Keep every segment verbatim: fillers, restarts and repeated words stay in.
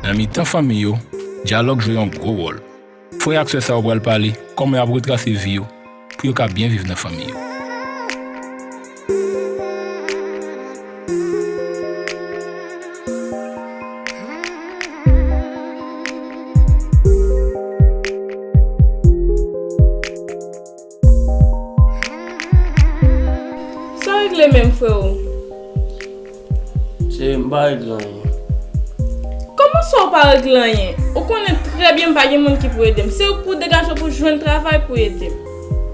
Nan mitan fanmi yo, dyalòg jwe yon gwo wòl. Frè ak sè sa yo pral pale kòman y ap retrase vi yo pou yo ka byen viv nan fanmi yo. Sa w regle menm, freo? Cheri, m pa regle anyen. Kòman sa w pa regle anyen? Ou konnen trè byen m pa gen moun ki pou ede m. Se ou k pou degaje w pou jwenn travay pou ede m.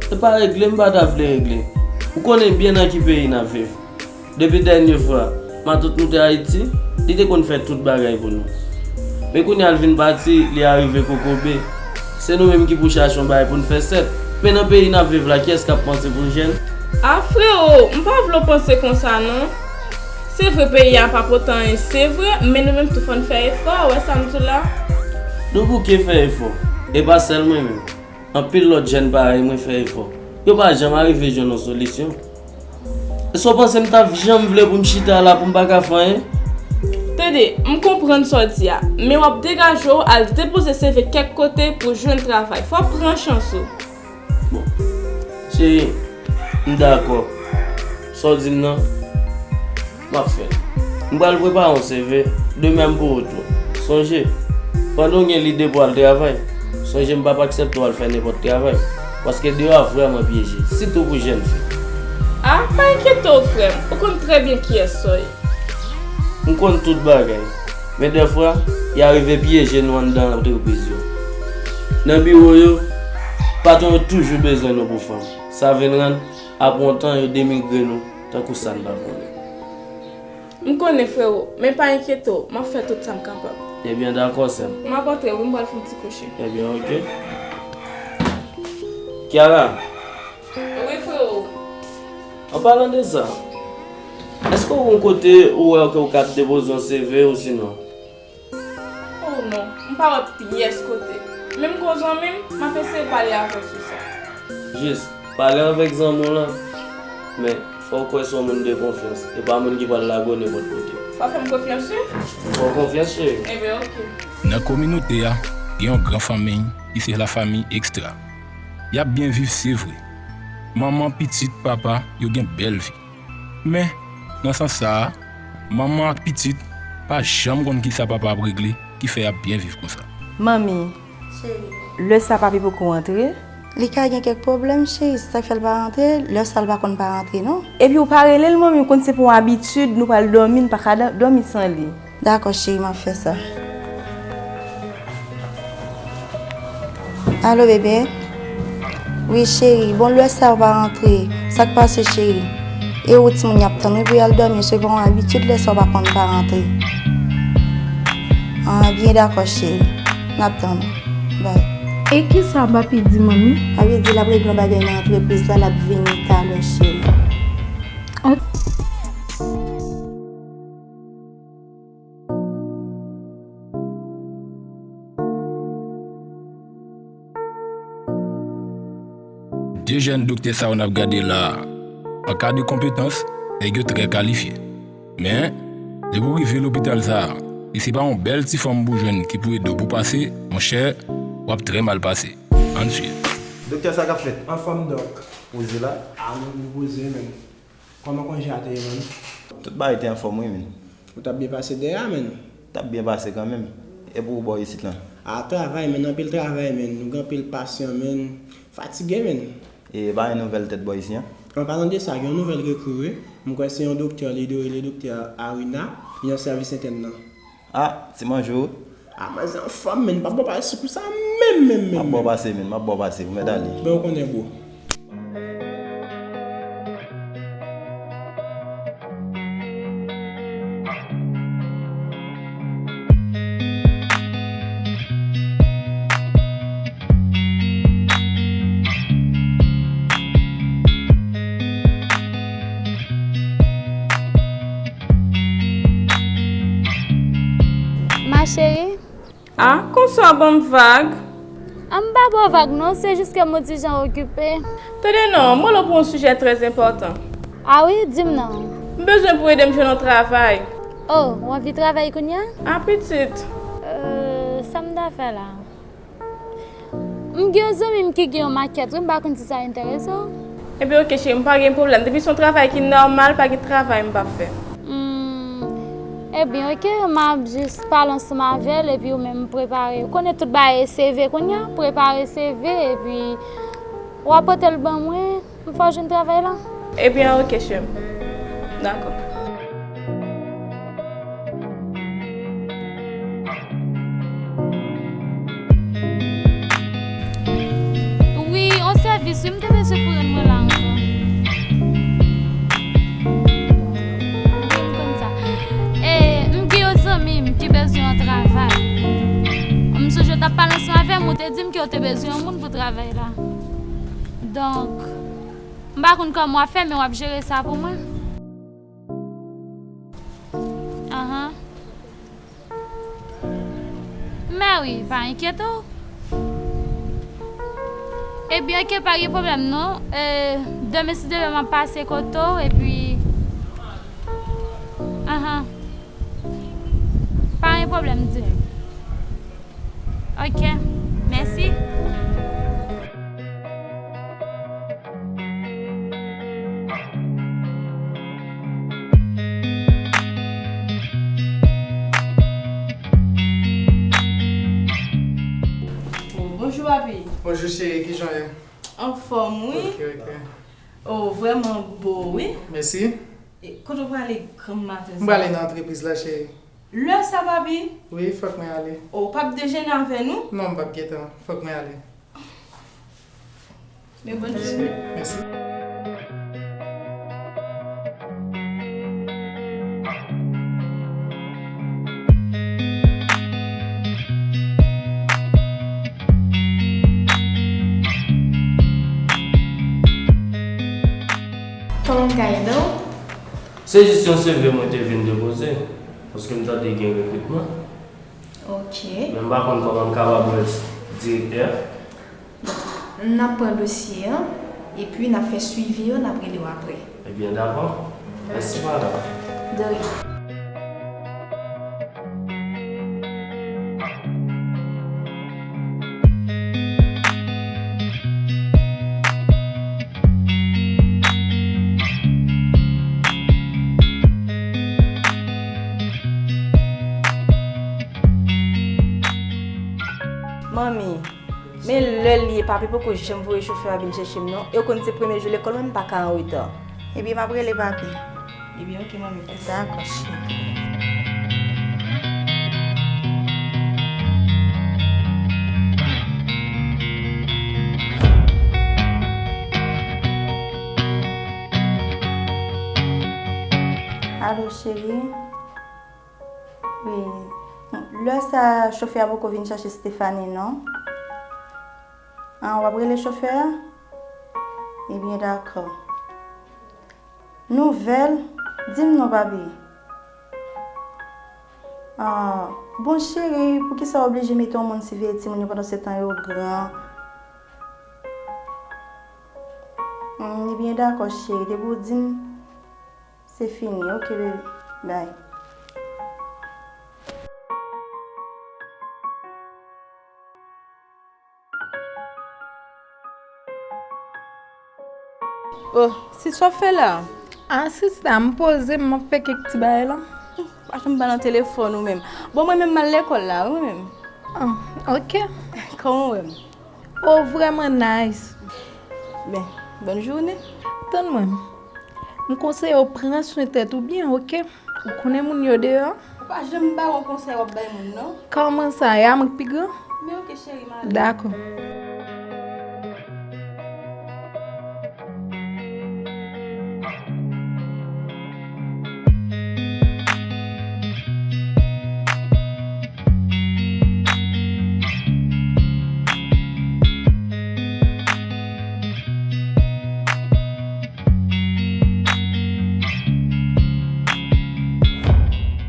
Se pa regle m pa ta vle regle. Ou konnen byen nan ki peyi n ap viv. Depi dènye fwa matant nou te Ayiti, li te konn fè tout bagay pou nou. Men kounye a l vin pati, li arive kokobe. Se nou menm ki pou chache yon bagay pou n fè sèt. Men nan peyi n ap viv la, kiyès k ap panse pou jèn? A, freo, m pa vle w panse konsa non. Se vre peyi a pa pote anyen, se vre, men nou menm tou fò n fè efò, w wè sa m di w la? Nou bouke fè efò, e pa sèl mwen menm. Anpil lòt jèn parèy mwen fè efò. Yo pa janm arive jwenn yon solisyon. Èske w panse m t ap janm vle pou m chita la pou m pa ka fè anyen? Tande, m konprann sa w di a, men w ap degaje w al depoze C V kèk kote pou jwenn travay. Fò w pran chans ou. Bon, cheri, m dakò. Sa w di m nan, m ap fè l. M pral prepare yon C V, demen m pou ou tou. Sonje, pandan w gen lide pou al travay, sonje m p ap aksepte w al fè nenpòt travay, paske deyò a vrèman pyeje, sitou pou jèn fi. A, pa enkyete w, frè m, ou konn trè byen kiyès sa w ye. M konn tout bagay, men dèfwa, y a rive pyeje nou anndan antrepriz yo. Nan biwo yo, patwon yo toujou bezwen nou pou fanm. Sa vin rann, apre yon tan, yo denigre nou tankou sa n pa konnen. M konnen, frero, men pa enkyete w, m ap fè tout sa m kapab. Ebyen, dakò, sè m. M ap antre, wi, m pral fè yon ti kouche. Ebyen, oke. Kiara. Wi, frero. An palan de sa, èske w gen yon kote ou wè ke w ka depoze yon C V osinon? Oh non, m pa wè pyès kote. Men m gen yon zanmi m, m ap eseye pale avè l sou sa. Jis, pale avèk zanmi w lan, men fò w kwè se yon moun de konfyans, e pa moun ki pral lage w nenpòt kote. Fò w fè m konfyans, wi. Fè w konfyans, cheri. Ebyen, oke. Nan kominote a, gen yon gran fanmi ki se lafanmi Extra. Y ap byen viv, se vre. Manman, pitit, papa, yo gen bèl vi. Men, nan sans sa a, manman ak pitit pa janm konn kisa papa ap regle ki fè y ap byen viv konsa. Manmi, lè sa papi poko rantre? Li ka gen kèk pwoblèm, cheri, se sa k fè l pa rantre. Lè sa l pa konn pa rantre, non. Epi ou pa rele l, manmi, ou konn se pou yon abitid, nou pral dòmi, n pa ka dò-, dòmi san li. Dakò, cheri, m ap fè sa. Alo, bebe? Wi, cheri. Bon, lè sa ou pa rantre. Sa k pase, cheri? E ou timoun y ap tann, wi, pou y al dòmi. Se pa yon abitid, lè sa ou pa konn pa rantre. Ah, byen, dakò, cheri. N ap tann ou. Bay. E kisa papi di, manmi? Papi di l ap regle yon bagay nan antrepriz la, l ap vini talè, cheri. Ok. De jèn doktè sa yo n ap gade la a, an ka de konpetans, nèg yo trè kalifye. Men, depi w rive lopital sa a, e se pa yon bèl ti fanm pou jwenn ki pou ede w pou pase, monchè, w ap trè mal pase. Ann swiv. Doktè, sa k ap fèt? Anfòm, dòk. Poze la. A, nou, nou poze, menm. Kòman konje a te ye, menm? Tout bagay te anfòm, wi, menm. Ou t ap byen pase dèyè a, menm? T ap byen pase kanmenm. E pou ou bò isit lan? A, travay, menm, anpil travay, menm. Nou gen anpil pasyan, menm. Fatige, menm. E pa gen nouvèl tèt bò isi an? An palan de sa, gen yon nouvèl rekri, wi. M kwè se yon doktè, li dwe rele doktè Arina, li nan sèvis entèn nan. A, ti manje w. A, manzè anfòm, menm. M p ap bò pase pou sa, menm, menm, menm. M ap bò pase, menm. M ap bò pase. Ou mèt ale. Ben, ou konnen, bro. Ma chérie. Ah, konsa w ban m vag? Ah, m pa ba w vag non, se jis ke m yon ti jan okipe. Tande non, m rele w pou yon sijè trè enpòtan. Ah wi, di m non. M bezwen pou w ede m jwenn yon travay. Oh, w anvi travay kounye a? Ah, pitit. Euh, sa m ta fè la? M gen yon zanmi m ki gen yon makèt, wi, m pa konn si sa enterese w. Ebyen, oke, cheri, m pa gen pwoblèm. Depi se yon travay ki nòmal, pa gen travay m p ap fè. Hmm, ebyen, oke, m ap jis pale ansanm avè l, epi ou menm prepare. Ou konnen tout bagay se C V kounye a, prepare C V, epi w ap pote l ban mwen. M fè w jwenn travay la? Ebyen, oke, cheri. Dakò. Wi, yon sèvis, wi, m te bezwen pou rann mwen la ankò. Wi, m konn sa. E, m gen yon zanmi m ki bezwen yon travay. M sonje w t ap pale ansanm avè m, ou te di m ke w te bezwen yon moun pou travay la. Donk, m pa konn kòman w ap fè, men w ap jere sa pou mwen. Ahan. Mè wi, pa enkyete w. Ebyen, oke, pa gen pwoblèm non. E, demen, si Dye vle, m ap pase kote w, epi, ahan. Pa gen pwoblèm, di m. Ok, mèsi. Oh, bonjou, papi. Bonjou, cheri, kijan w ye? Anfòm, wi. Ok, ok. Oh, vrèman bo, wi. Mèsi. E, kote w prale granm maten sa? M prale nan antrepriz la, cheri. Lè sa, papi? Wi, fòk mwen ale. O, w p ap dejene avè nou? Non, m p ap gen tan. Fòk mwen ale. Men bòn jounen. Mèsi. Kòman m ka ede w? Se jis yon C V mwen te vin depoze, paske m tande gen rekritman. Ok. Men m pa konn kòman m kapab wè direktè a. N ap pran dosye an, epi n ap fè swivi an, n ap rele w apre. Ebyen, dakò. Mèsi, madanm. De rien. Manmi, men lè l ye, papi poko janm voye chofè a vin chèche m non. E w konn se premye jou lekòl, mwen m pa ka an reta. Ebyen, m ap rele papi. Ebyen, ok, manmi. Dakò, cheri. Alo, cheri. Wi. Lè sa, chofè a poko vin chache Stephanie, non? An, w ap rele chofè a? Ebyen, dakò. Nouvèl? Di m non, papi. An, bon, cheri, poukisa w oblije mete yon moun siveye timoun yo pandan se tan yo gran? Hmm, ebyen, dakò, cheri, depi w di m, se fini. Ok, bebe. Bye. Oh, sis, sa w ap fè la? Ah, sista, m poze m, m ap fè kèk ti bagay la. Pa janm pa nan telefòn ou menm. Bon, mwen menm m al lekòl la, wi, mwen menm. Ah, ok. Kòman w wè m? Oh, vrèman nice. Ben, bòn jounen. Tann mwen. M konseye w pran swen tèt ou byen, ok? Ou konnen moun yo deyò? Ou pa janm ba yon konsèy w ap bay moun, non. Kòman sa? E a mwen k pi gran? Men ok, cheri, m ale. Dakò.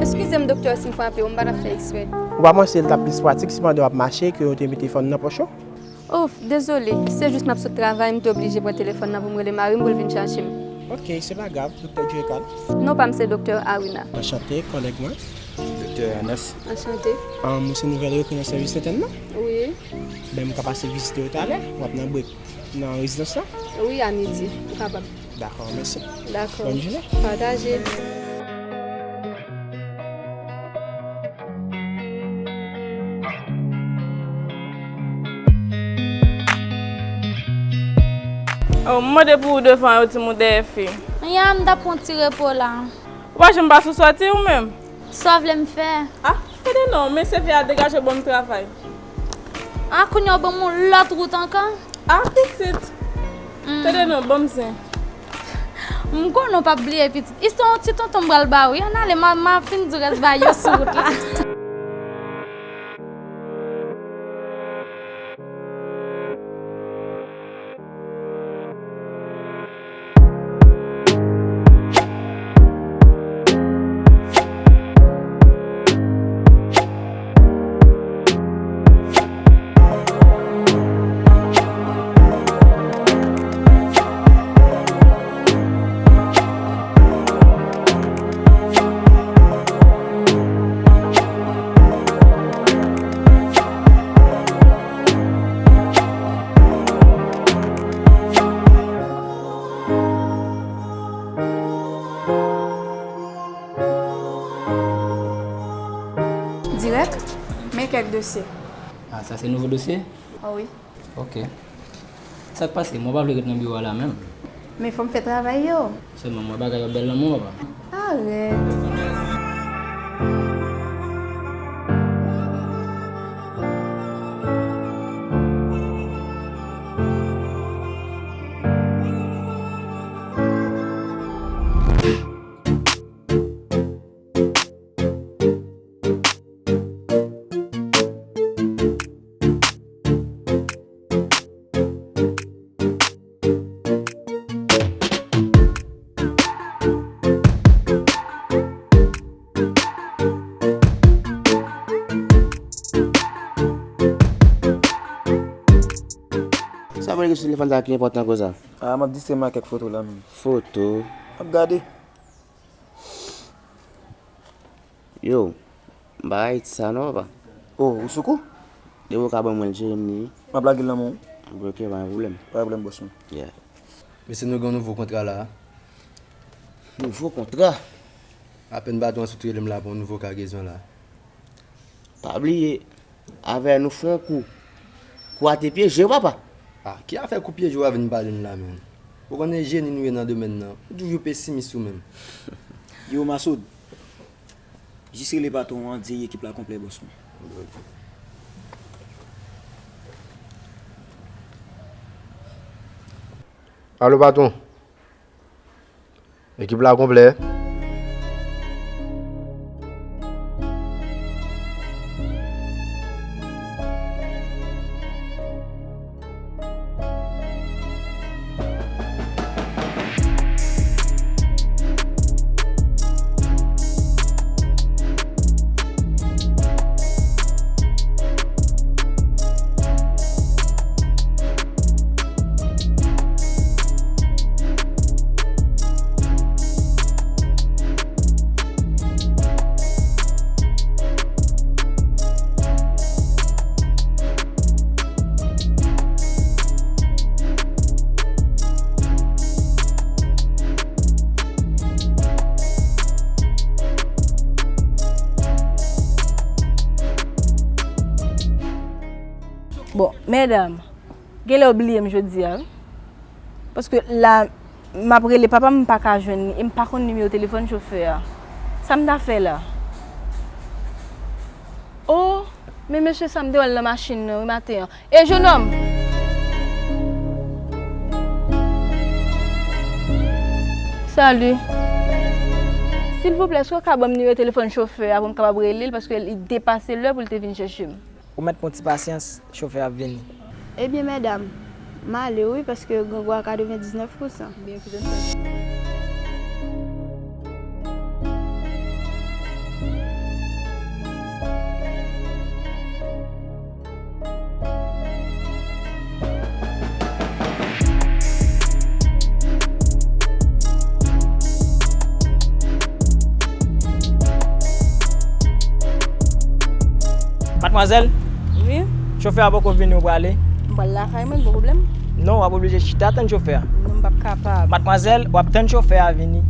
Eskize m, doktè, si m frape w, m pa t ap fè eksprè. Ou pa panse l t ap plis pratik si pandan w ap mache ke w te mete fòn nan pòch ou? Oh, dezole, se jis m ap sot travay, m te oblije pran telefòn nan pou m rele mari m pou l vin chache m. Ok, se pa grav, doktè Djekal. Non pa m se doktè Aruna. Anchante, kòlèg mwen. Ernest. Anchante. An, ou se nouvèl repri nan sèvis entèn nan? Wi. Ben, m ka pase vizite w talè, w ap nan brek nan rezidans lan? Wi, a midi, ou kapab. Dakò, mèsi. Dakò. Bòn jounen. Pataje. Oh, m mande pou ou devan yo di m ou dèyè fi. Ya, m t ap pran ti repo la. Ou pa janm pa sou sòti ou menm? Sa w vle m fè? Ah, tande non, men se fè a degaje ban m travay. Ah, kounye a w ban m yon lòt wout ankò? Ah, pitit. Tande non, ban m zen. M konnen w p ap bliye, pitit. Istwa yon ti tonton m pral ba w, wi. Ann ale, m a, m a fin di rès bagay yo sou wout la. Dirèk, men kèk dosye. Ah, sa se nouvo dosye? Oh wi. Ok. Sa k pase? Mwen pa vle ret nan biwo a la menm. Men fò m fè travay yo. Sèlman m wè bagay yo bèl nan men w, papa. Arèt. Sa vle di sou telefòn sa ki enpòtan konsa? Ah, m ap distrè m ak kèk foto la menm. Foto? M ap gade. Yo, m pa Ayiti sa non, papa. Oh, ou sou kou? Depi w ka ban mwen l, Jeremy. M ap lage l nan men w. Ok, pa gen pwoblèm. Pa gen pwoblèm, bòs mwen. Yeah. Mesye, nou gen yon nouvo kontra la. Nouvo kontra? Apèn patwon an sot rele m la pou yon nouvo kagezon la. Pa bliye, avè nou fè yon kou. Kou a te pyeje w, papa. Ah, ki afè kou pyeje w a vin pale m la menm? Ou konnen jeni nou ye nan domèn nan. Ou toujou pesimis ou menm. Yo, Masoud, jis rele patwon an, di ekip la konplè, bòs mwen. Alo, patwon. Ekip la konplè. Bon, medam, genlè w bliye m jodi a, wi. Paske la, m ap rele papa m, m pa ka jwenn li, e m pa konn nimewo telefòn chofè a. Sa m ta fè la? O, men mesye sa m te wè l nan machin nan, wi, maten an. E, jennonm! Salut. Silvouplè, èske w ka ban m nimewo telefòn chofè a pou m kapab rele l, paske li depase lè pou l te vin chèche m? Ou mèt pran ti pasyans, chofè ap vini. Ebyen, medam, m ale wi, paske grangou a katrevendiznèf pousan. Byen, Madmwazèl, wi, chofè a poko vini, ou prale? M pral lakay mwen, gon pwoblèm? Non, w ap oblije chita tann chofè a. Non, m p ap kapab. Madmwazèl, w ap tann chofè a vini.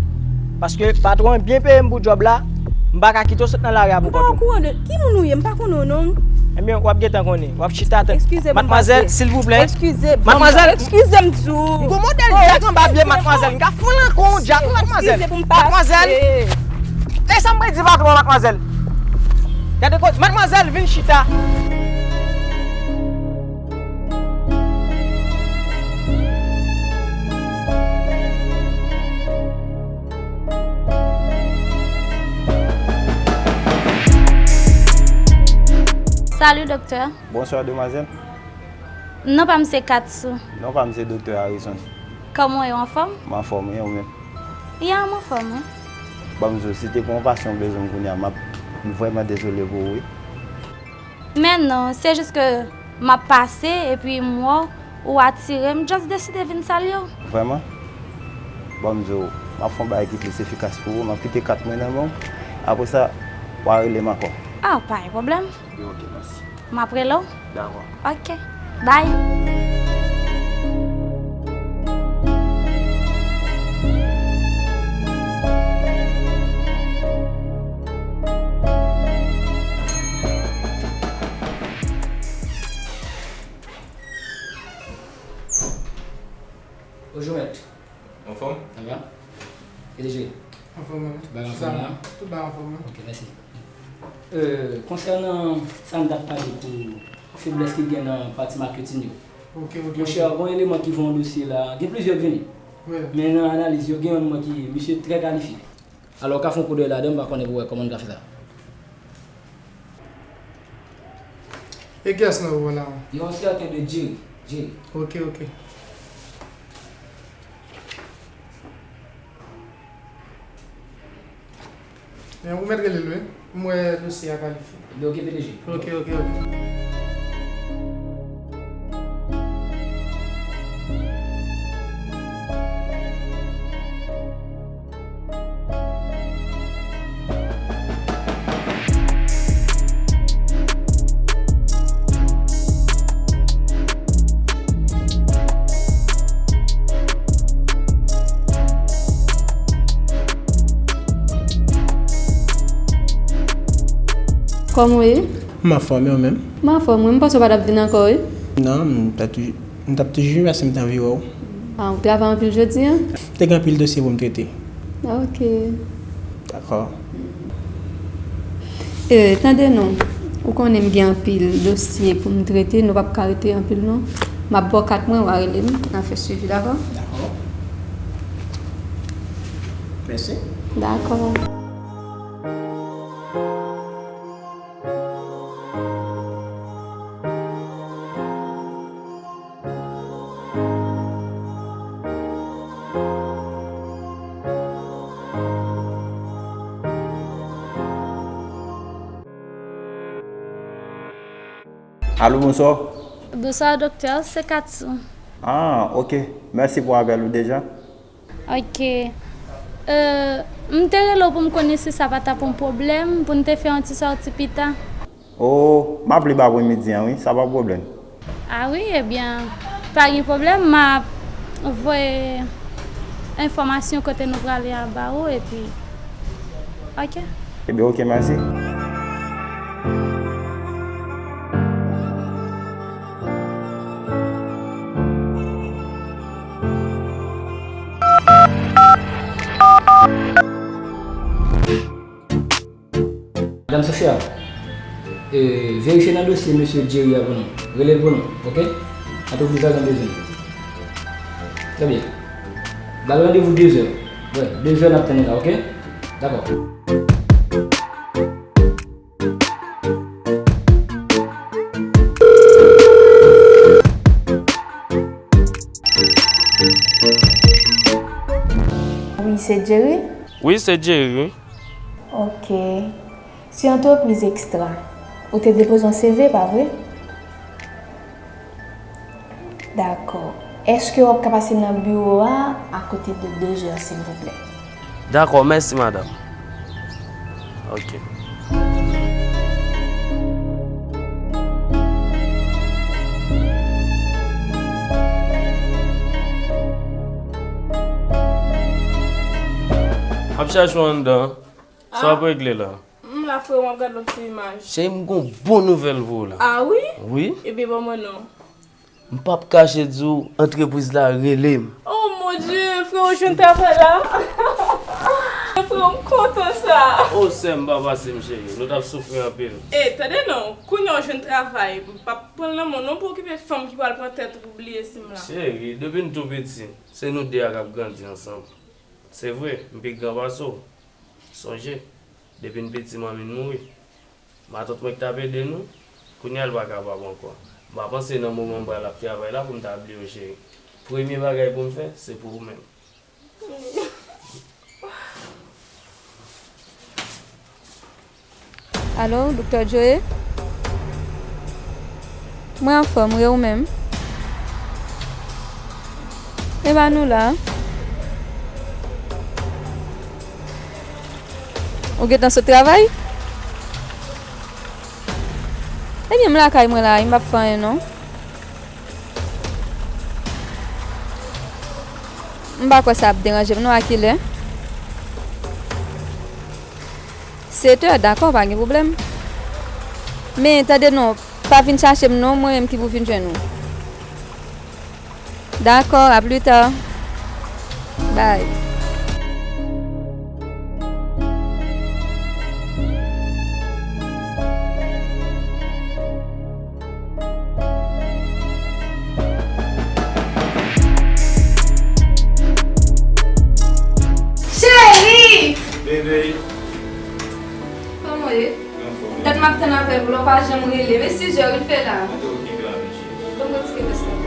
Paske patwon an byen peye m pou djòb la, m pa ka kite w sot nan lari a pou kont ou. M pa okouran de ki moun ou ye, m pa konnen w non. Ebyen, w ap gentan konnen. W ap chita tann. Eskize pou m pase. Madmwazèl, silvouplè. Eskize, madmwazèl, eskize m di w. M gon modèl djak anba pye, madmwazèl. M ka fout lan kou w djak, wi, madmwazèl. Eskize pou m pase. Madmwazèl. E sa m mwen di patwon an, madmwazèl. Gade kote, madmwazèl, vin chita. Salut, doktè. Bonswa, demwazèl. Non pa m se Katsou. Non pa m se Doktè Harrison. Kòman w ye, w anfòm? M anfòm, e ou menm? Ya, m anfòm, wi. Ban m di w, si te gen yon pasyan w bezwen m kounye a, m ap, m vrèman dezole pou ou, wi. Men non, se jis ke m ap pase, epi m wè w, ou atire m, just deside vin salye w. Vrèman? Ban m di w, m ap fè yon bagay ki plis efikas pou ou, m ap kite kat mwen nan men w, apre sa, w a rele m ankò. Ah, pa gen pwoblèm. Ebyen, oke, mèsi. M ap rele w? Dakò. Oke. Bye. Bonjou, mèt. Anfòm? Sa va? P D G. Anfòm, mwen. Tout bagay anfòm la? Tout bagay anfòm, wi. Ok, mèsi. Euh, konsènan sa n t ap pale pou feblès ki gen nan pati maketin yo. Ok, ok, ok. Monchè, gon eleman ki voye yon dosye la. Gen plizyè k vini. Wi. Men nan analiz yo, gen yonn mwen ki, misye trè kalifye. Alò, w ka fè yon koudèy ladan, m pa konnen pou wè kòman n ka fè sa. E kiyès nan ou la? Yon sèten de Jerry. Jerry. Ok, ok. Men ou mèt rele l, wi. M wè dosye a kalifye. Ebyen, ok, P D G. Ok, ok, ok. Kòman w ye? M anfòm, e ou menm? M anfòm, wi. M panse w pa t ap vin ankò, wi. Non, m t ap toujou, m t ap toujou vin paske m t anvi wè w. Ah, ou travay anpil jodi a? M te gen anpil dosye pou m trete. Ok. Dakò. E, tande non, ou konnen m gen anpil dosye pou m trete, nou p ap ka rete anpil non. M ap ba w kat mwen, w a rele m, n a fè swivi, dakò? Dakò. Mèsi. Dakò. Alo, bonswa. Bonswa, doktè, se Katsou. Ah, ok. Mèsi pou apèl ou deja. Ok. Euh, m te rele w pou m konnen si sa pa t ap yon pwoblèm, pou n te fè yon ti sòti pita. Oh, m ap lib apremidi an, wi, sa pa pwoblèm. Ah wi, ebyen, pa gen pwoblèm, m ap voye enfòmasyon kote nou prale a ba ou, epi, ok. Ebyen, ok, mèsi. Madam Sofia, e, verifye nan dosye mesye Jerry a pou nou. Rele l pou nou, ok? Antrepriz la gen bezwen. Trè byen. Ba l randevou de zè. Wi, de zè n ap tann li la, ok? Dakò. Wi, se Jerry? Wi, se Jerry, wi. Ok. Se antrepriz Extra. Ou te depoze yon C V, pa vre? Dakò. Èske w ap ka pase nan biwo a akote de de zè, silvouplè? Dakò, mèsi, madanm. Ok. Chache w anndan. Sa w ap regle la? M la, frè, m ap gad lòt ti imaj. Cheri, m gon bon nouvèl pou ou la. Ah wi? Wi. Ebyen, ban mwen non. M p ap kache di w, antrepriz la rele m. Oh mon Dieu, frè, ou jwenn travay la? Frè, m kontan sa. Oh, sè m, pa pase m, cheri. Nou t ap soufri anpil. Eh, tande non, kounye a w jwenn travay. M p ap pran l nan men w non pou okipe fanm ki pral pran tèt ou pou bliye si m la. Cheri, depi n tou piti, se nou de a k ap grandi ansanm. Se vre, m pi gran pase w. Sonje, depi n piti manmi n mouri. Matant mwen k t ap ede nou, kounye a l pa kapab ankò. M pa panse nan moman m pral ap travay la pou m ta bliye w, cheri. Premye bagay pou m fè, se pou ou menm. Alo, Doktè Joe? Mwen anfòm, wi, ou menm? Ebyen, nou la. Ou gentan sot travay? Ebyen, m lakay mwen la, m p ap fè anyen, non. M pa kwè sa ap deranje m non, a kilè? Sèt è, dakò, pa gen pwoblèm. Men, tande non, pa vin chache m non, mwen menm ki pou vin jwenn ou. Dakò, a pli ta. Bye. Cheri! Bebe! Kòman w ye? Anfòm. Dat m ap tann apèl ou la, ou pa janm rele. Men sis è rive la. Mwen te okipe avèk cheri. Ban m retire vès la.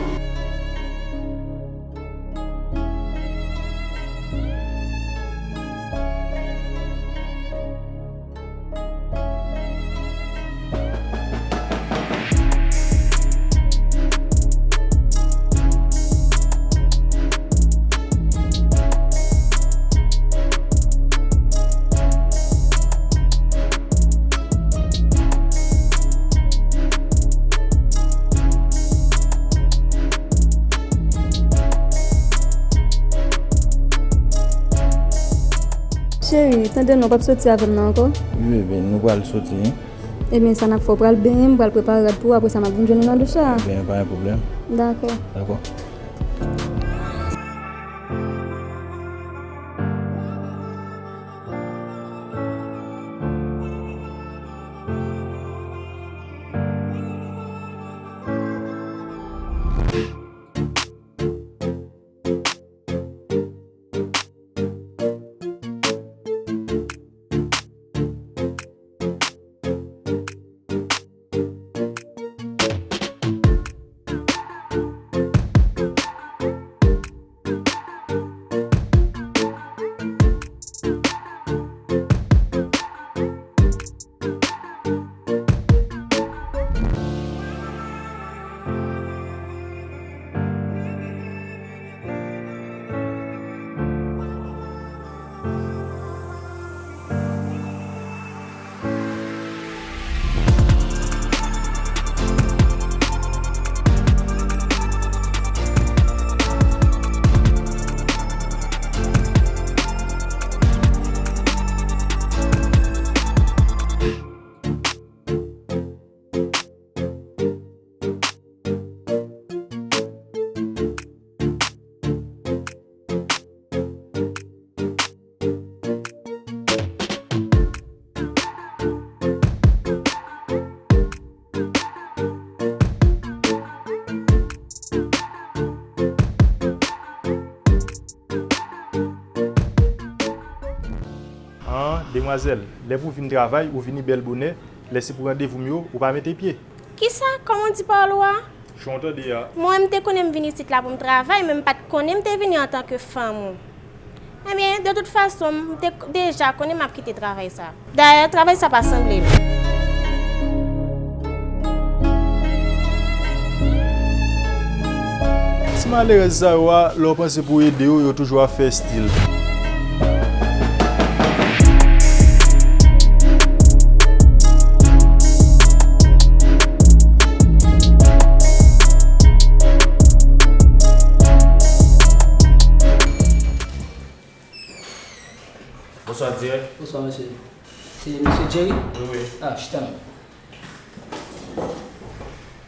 Cheri, tande non, w p ap soti avè m nan ankò? Wi, bebe, nou pral soti, wi. Ebyen, sa n ap fè, w pral benyen m, m pral prepare rad pou ou, apre sa, m ap vin jwenn ou nan douch la. Ebyen, pa gen pwoblèm. Dakò. Dakò. An, demwazèl, lè pou w vin travay, ou vini bèl bonè, lè se pou randevou m yo, ou pa mete pye. Kisa? Kòman w di pawòl ou a? Jan w tande a. Mwen, m te konnen m vin isit la pou m travay, men m pa t konnen m te vini antanke fanm ou. Ebyen, de tout fason, m te deja konnen m ap kite travay sa. Dayè, travay sa pa sanble m. Ti malerèz sa yo a, lè w panse pou w ede yo, yo toujou ap fè estil. Sa, mesye. Se mesye Jerry? Wi, wi. Ah, chita non.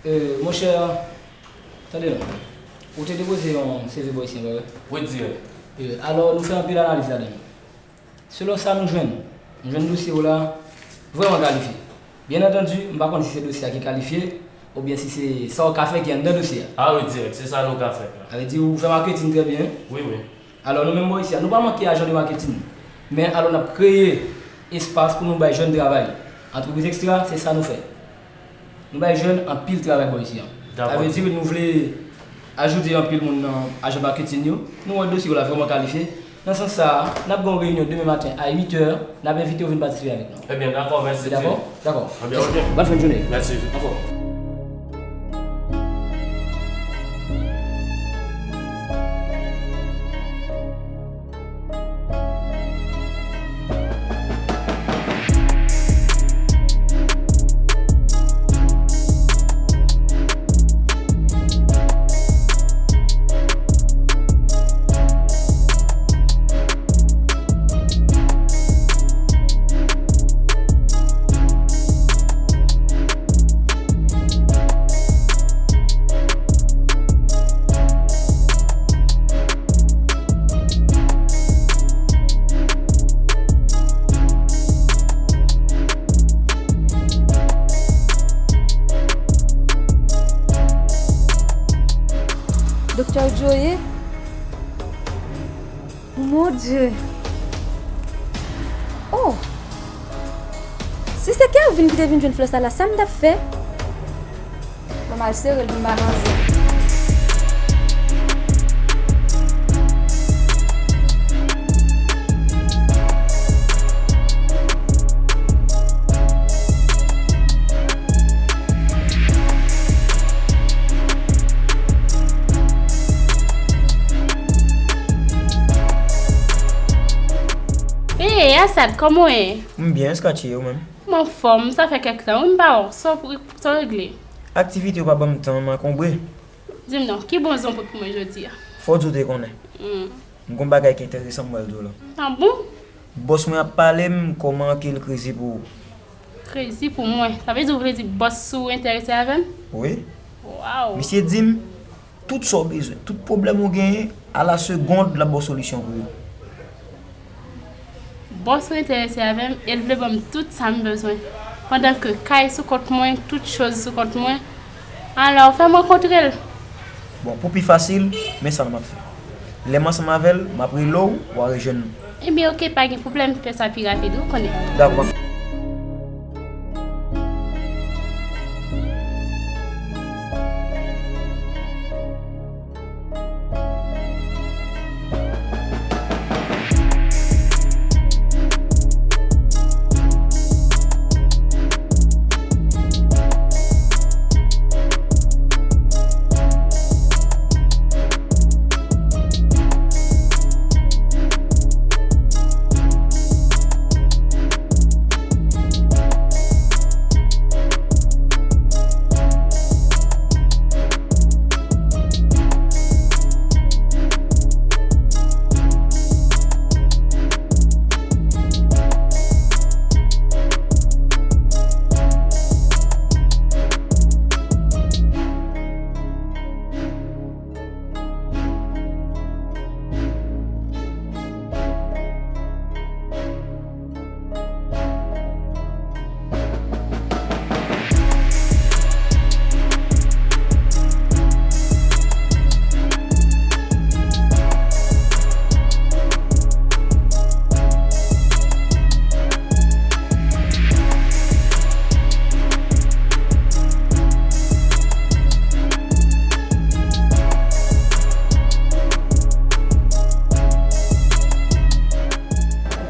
Euh, monchè, tande non. Ou te depoze yon C V bò isi, pa vre? Wi, dirèk. Euh, alò, nou fè anpil analiz ladan l. Selon sa nou jwenn, nou jwenn dosye w la vrèman kalifye. Byen antandi, m pa konn si se dosye a ki kalifye, oubyen si se sa w ka fè ki anndan dosye a. Ah wi, dirèk, se sa nou ka fè. Sa vle di ou fè maketin trè byen. Wi, wi. Alò, nou menm bò isi a, nou pa manke ajan de maketin. Men alò, n ap kreye espas pou nou bay jèn travay. Antrepriz Extra, se sa nou fè. Nou bay jèn anpil travay bò isi a. Sa vle di nou vle ajoute anpil moun nan ajan maketin yo. Nou wè dosye w la vrèman kalifye. Nan sans sa a, n ap gen yon reyinyon demen maten a uit è. N ap envite w vin patisipe avèk nou. Ebyen, dakò, mèsi. Dakò? Dakò. Ebyen, ok. Bòn fen jounen. Mèsi. Anfòm. Doktè Joe? Mon Dye! Oh! Si se Kervin ki te vin jwenn flè sa la, sa m t ap fè? Bon, m al sere l pou m pa ranse. Hey, Asad, kòman w ye? M byen, Scratchy, ou menm? M anfòm, sa fè kèk tan, wi, m pa wè w. Sa w, sa w regle? Aktivite yo pa ban m tan, m ankonbre. Di m non, ki bon zanmi w pot pou mwen jodi a? Fò w di w te konnen. Hmm. M gon bagay ki enteresan m pral di w la. Ah bon? Bòs mwen ap pale m kòman ke l krezi pou ou. Krezi pou mwen? Sa vle di w vle di bòs ou enterese avè m? Wi. Waw. Misye di m tout sa w bezwen, tout pwoblèm ou genyen, a la segond, l ap ba w solisyon pou yo. Bòs ou enterese avè m e l vle ban m tout sa m bezwen. Pandan ke kay sou kont mwen, tout choz sou kont mwen. Alò, fè m rankontre l. Bon, pou pi fasil, men sa n ap fè. Lè m ansanm avè l, m ap rele w, w a rejwenn nou. Ebyen, oke, pa gen pwoblèm, fè sa pi rapid, ou konnen. Dakò.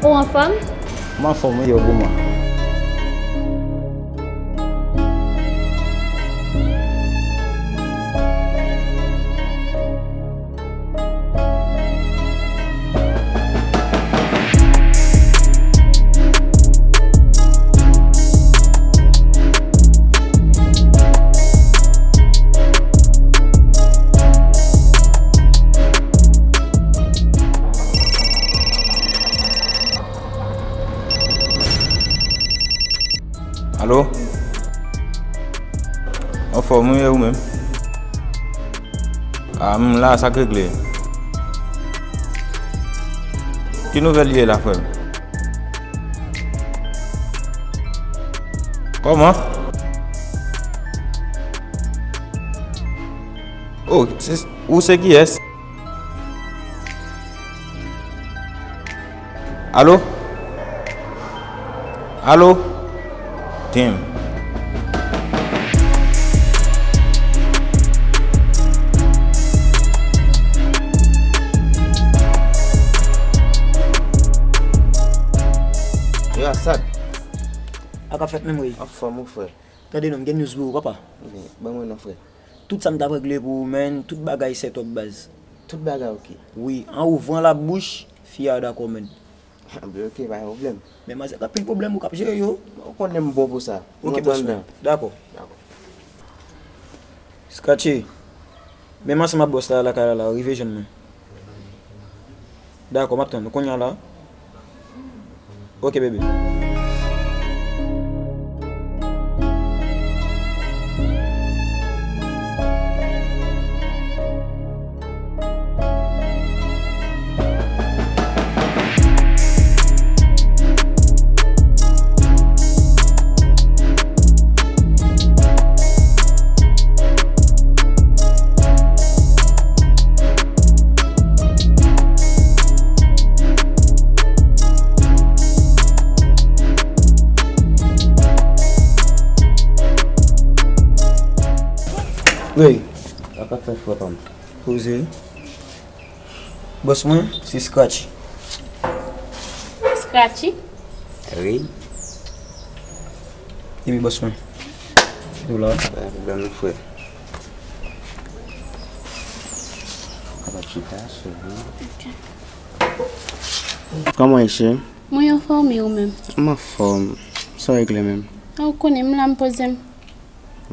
Ou anfòm? M anfòm, wi, yo, pou mwen. Anfòm wi, e ou menm? A, m la, sa k regle? Ki nouvèl ye la, frè m? Kòman? Oh, se, ou se kiyès? Alo? Alo? Damn. Yo, Asad. A ka fèt menm, wi. Anfòm, mon frè. Tande non, m gen news pou ou, papa. Ban mwen non, frè. Tout sa m t ap regle pou ou, man, tout bagay set up, baz. Tout bagay oke? Wi, an ouvran la bouch, fi a dakò, man. Anben oke, pa gen pwoblèm. Men manzè gen anpil pwoblèm, ou k ap jere yo. Ou konnen m bon pou sa. Oke, bòs mwen. Dakò. Dakò. Scratchy. Menm ansanm ak bòs la lakay la, la, rive jwenn mwen. Dakò, m ap tann ou kounye a la. Oke, bebe. Wi. Sa k ap fèt, frè pa m? Poze. Bòs mwen, se Scratchy. Scratchy? Wi. Epi bòs mwen. Ou la. Pa gen pwoblèm non, frè. Kòman ye, cheri? Mwen anfòm, e ou menm? M anfòm. Sa w regle menm? A, ou konnen m la, m poze m.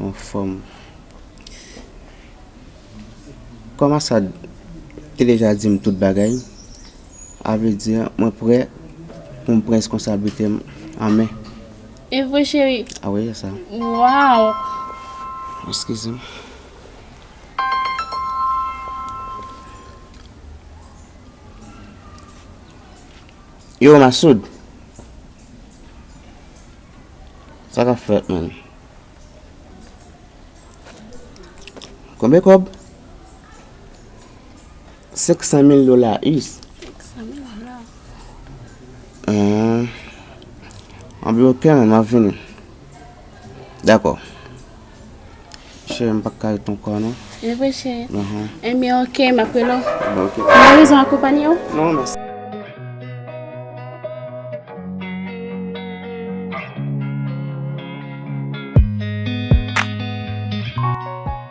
Anfòm. Kòm Asad te deja di m tout bagay, a vle di mwen prè pou m pran reskonsablite m an men. E vre, cheri? A wi, se sa. Waw! Eskize m. Yo, Masoud. Sa k ap fèt, man? Konbyen kòb? Senk san mil dola, ui. Senk san mil dola. Ahn. Anben, oke, man, m ap vini. Dakò. Cheri, m pa ka ret ankò, non. E vre, cheri? Ahn. Enben, oke, m ap rele w. Bon, oke. Ou gen rezon akonpanye w? Non, mèsi.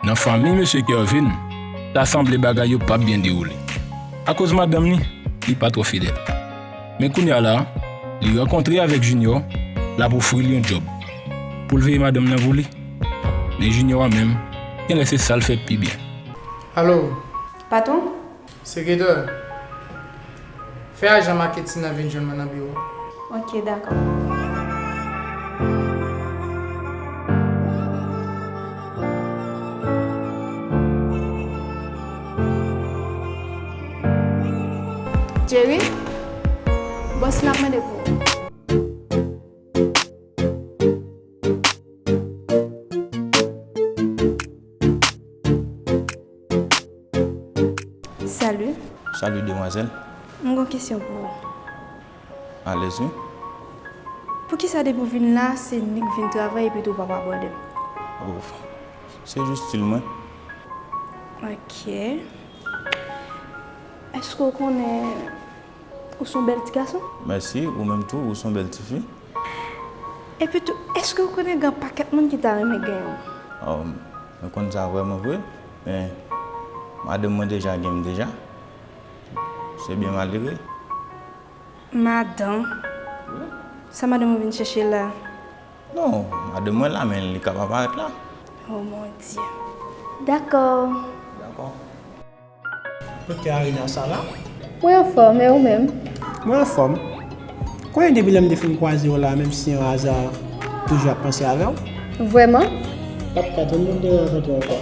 Nan fanmi mesye Kervin, ta sanble bagay yo p ap byen dewoule. Akoz madanm li, li pa twò fidèl. Men kounye a la, li rankontre avèk Junior, l ap ofri l yon djòb pou l veye madanm nan pou li. Men Junior a menm, genlè se sa l fè pi byen. Alo? Patwon? Sekretè, fè ajan maketin nan vin jwenn mwen nan biwo. Ok, dakò. Jerry, bòs la ap mande pou ou. Salut. Salut, demwazèl. M gon kesyon pou ou. Alèz, wi. Poukisa depi w vin la, se nik vin travay epi tou w pa pa bwè de m? Oh, se jis stil mwen. Ok. Èske w konnen ou se yon bèl ti gason? Mèsi, ou menm tou, ou se yon bèl ti fi. Epi tou, èske w konnen gen pakèt moun ki ta renmen genyen w? Oh, mwen konn sa vrèman vre, men madanm mwen deja gen m deja. Se byen malere. Madanm? Wi. Sa madanm ou vin chèche la? Non, madanm mwen la, men li ka pa parèt la. Oh mon Dieu. Dakò. Dakò. Kote Arina sa la? Mwen anfòm, e ou menm? Mwen anfòm. Konnen depi lè m te fin kwaze w la, menm si yon aza, toujou ap panse avè w. Vrèman? M p ap ka tann pou m te rankontre w ankò.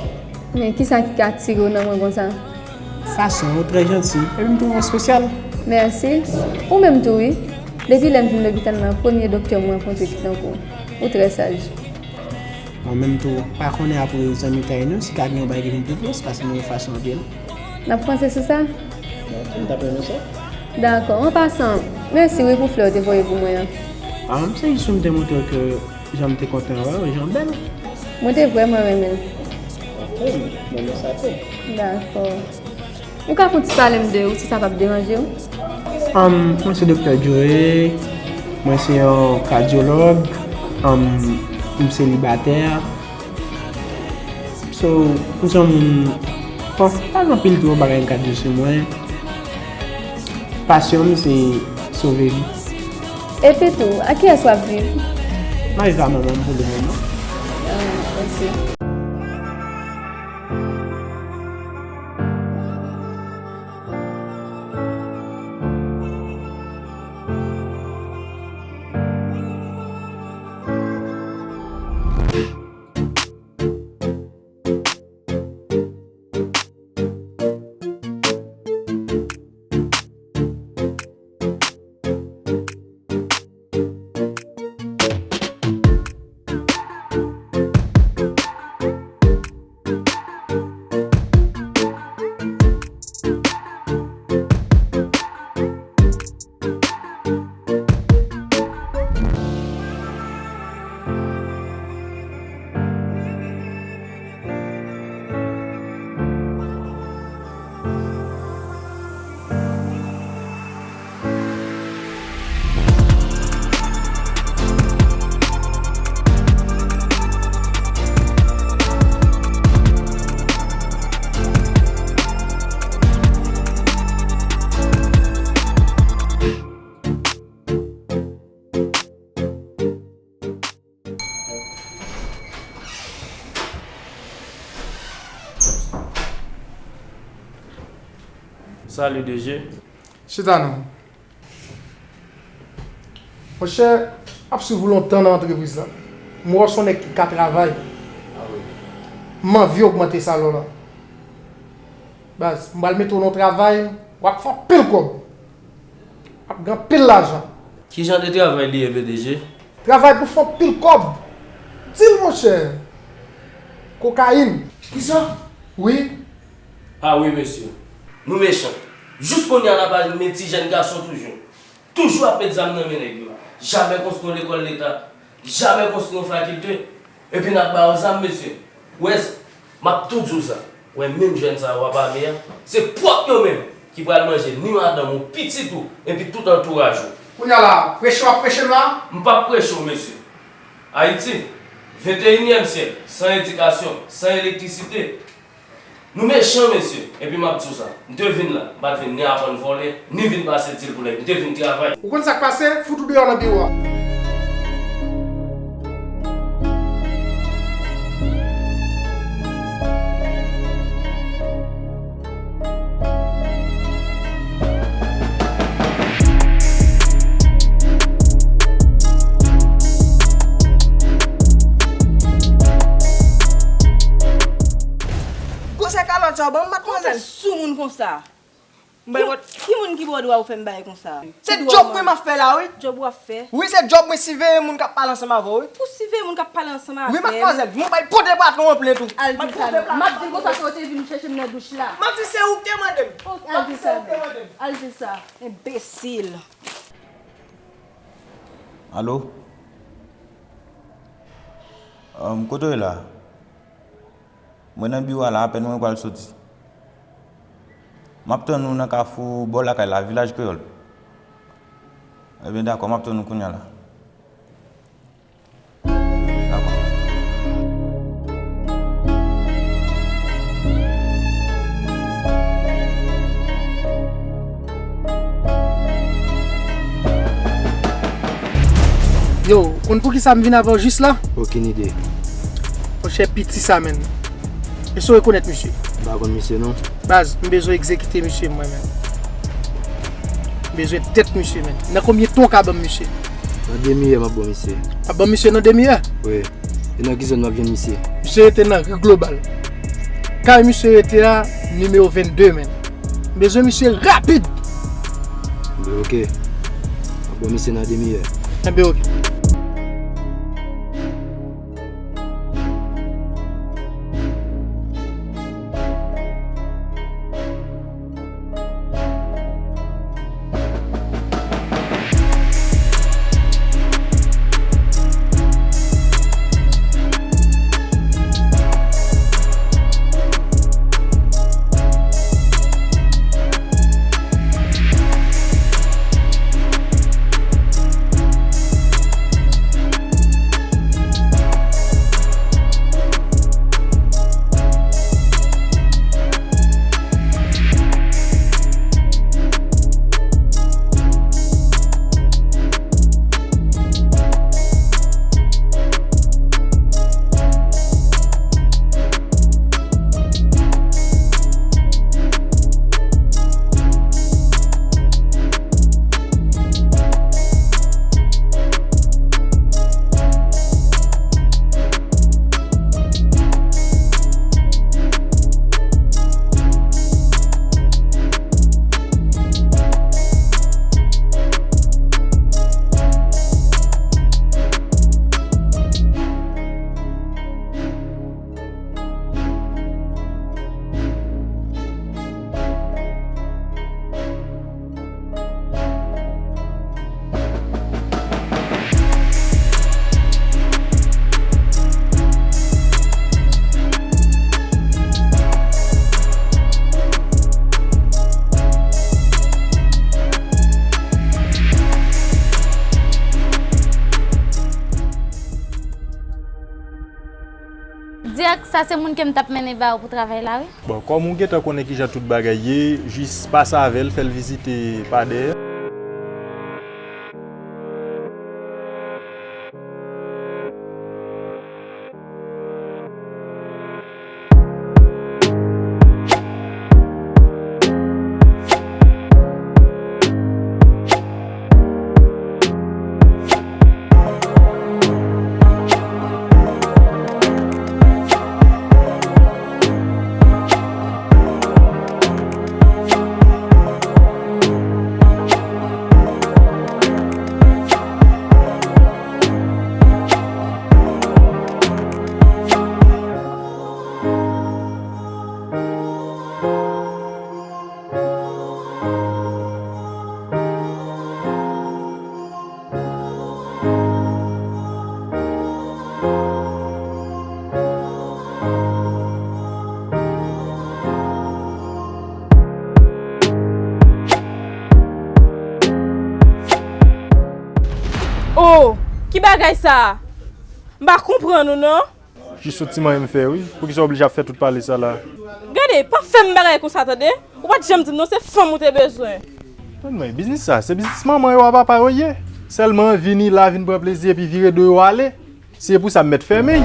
Men kisa ki ka atire w nan mwen konsa? Fason w trè janti, epi m twouve w espesyal. Mèsi. Ou menm tou, wi. Depi lè m vin lopital la, premye doktè m rankontre ki tankou w. Ou trè saj. Mwen menm tou, pa konnen apre zanmitay nou, si ka gen yon bagay ki vin pi plis, paske nou gen fason anpil. N ap panse sou sa? Ok, m t ap renmen sa. Dakò. An pasan, mèsi wi pou flè w te voye pou mwen an. Ah, m se jis pou m te montre w ke jan m te kontan wè w, jan w bèl. Mwen te vrèman renmen l. Ok, m renmen sa tou. Dakò. Ou ka fè yon ti pale m de ou, si sa p ap deranje w? Ahn, mwen se Doktè Joe, mwen se yon kadyològ, ahn, m selibatè. So, m se yon moun, bon, pa gen anpil twòp bagay m ka di sou mwen. Pasyon m se sove vi. Epi tou, ak kiyès w ap viv? M ap viv ak manman m pou le moman. Ah, ok. Salut D G. Chita non. Monchè, m ap swiv ou lontan nan antrepriz la. M wè w se yon nèg ki ka travay. M anvi ogmante salè w la. Baz, m pral mete w nan yon travay, w ap fè anpil kòb. W ap gen anpil lajan. Ki jan de travay li ye, P D G? Travay pou fè anpil kòb. Di l, monchè. Kokayin. Kisa? Wi. Ah wi, mesye. Nou mechan. Jis kounye a n ap met ti jèn gason toujou. Toujou ap met zam nan men nèg yo. Jamè konstwi yon lekòl leta. Jamè konstwi yon fakilte. Epi n ap ba yo zam, mesye. Wè, m ap tou di w sa. Wè, menm jèn sa yo w ap ame a, se pwòp yo menm ki pral manje ni madanm ou, pitit ou, epi tout antouraj ou. Kounye a la, preche w ap preche m la? M p ap preche w, mesye. Ayiti, venteyinyèm syèk, san edikasyon, san elektrisite. Nou mechan, mesye. Epi m ap di w sa, m te vin la, m pa t vin ni aprann vòlè, ni vin pase dil pou nèg. M te vin travay. Ou konn sa k pase? Fout ou deyò nan biwo a. Gwo sa kalòt sa w ban m, madmwazèl. Kòman w fè sou moun konsa? M bay wòt. Ki moun ki ba w dwa ou fè m bagay konsa? Se djòb mwen m ap fè la, wi. Djòb w ap fè? Wi, se djòb mwen, siveye moun k ap pale ansanm avè w, wi. Ou siveye moun k ap pale ansanm avè m? Wi, madmwazèl, m bay pote patwon an plent, wi. Al di sa non. M ap di l konsa ke w te vin chèche m nan douch la. M ap di se ou k te mande m. Al di sa non. Al di sa. Enbesil. Alo? Ahn, kote w ye la? Mwen nan biwo a la, apèn mwen pral soti. M ap tann ou nan kafou bò lakay la, Vilaj Kreyòl. Ebyen, dakò, m ap tann ou kounye a la. Dakò. Yo, ou konn poukisa m vin avè w jis la? Okenn ide. Monchè, piti sa menm. Èske w rekonèt misye? M pa konn misye non. Baz, m bezwen egzekite misye mwen menm. M bezwen tèt misye menm. Nan konbyen tan w ka ban m misye? Nan demi è m ap ban misye. W ap ban misye nan demi è? Wi. E nan ki zòn m ap jwenn misye? Misye rete nan ri Global. Kay misye rete a, nimewo vennde, menn. M bezwen misye rapid. Enben, oke. M ap ba w misye nan demi è. Enben, oke. Dirèk, sa se moun ke m t ap mennen ba ou pou travay la, wi. Bon, kòm ou gentan konnen kijan tout bagay ye, jis pase avè l, fè l vizite pa dèyè. Oh, ki bagay sa a? M pa konprann ou non. Jis yon ti manyen m fè wi. Poukisa w oblije ap fè tout pale sa la? Gade, pa fè m bagay konsa tande. Ou pa t janm di m non, se fanm ou te bezwen. Anmwey, biznis sa, se biznis manman yo a papa yo ye. Sèlman vini la, vin pran plezi epi vire do yo ale. Se pou sa m mèt fèmen.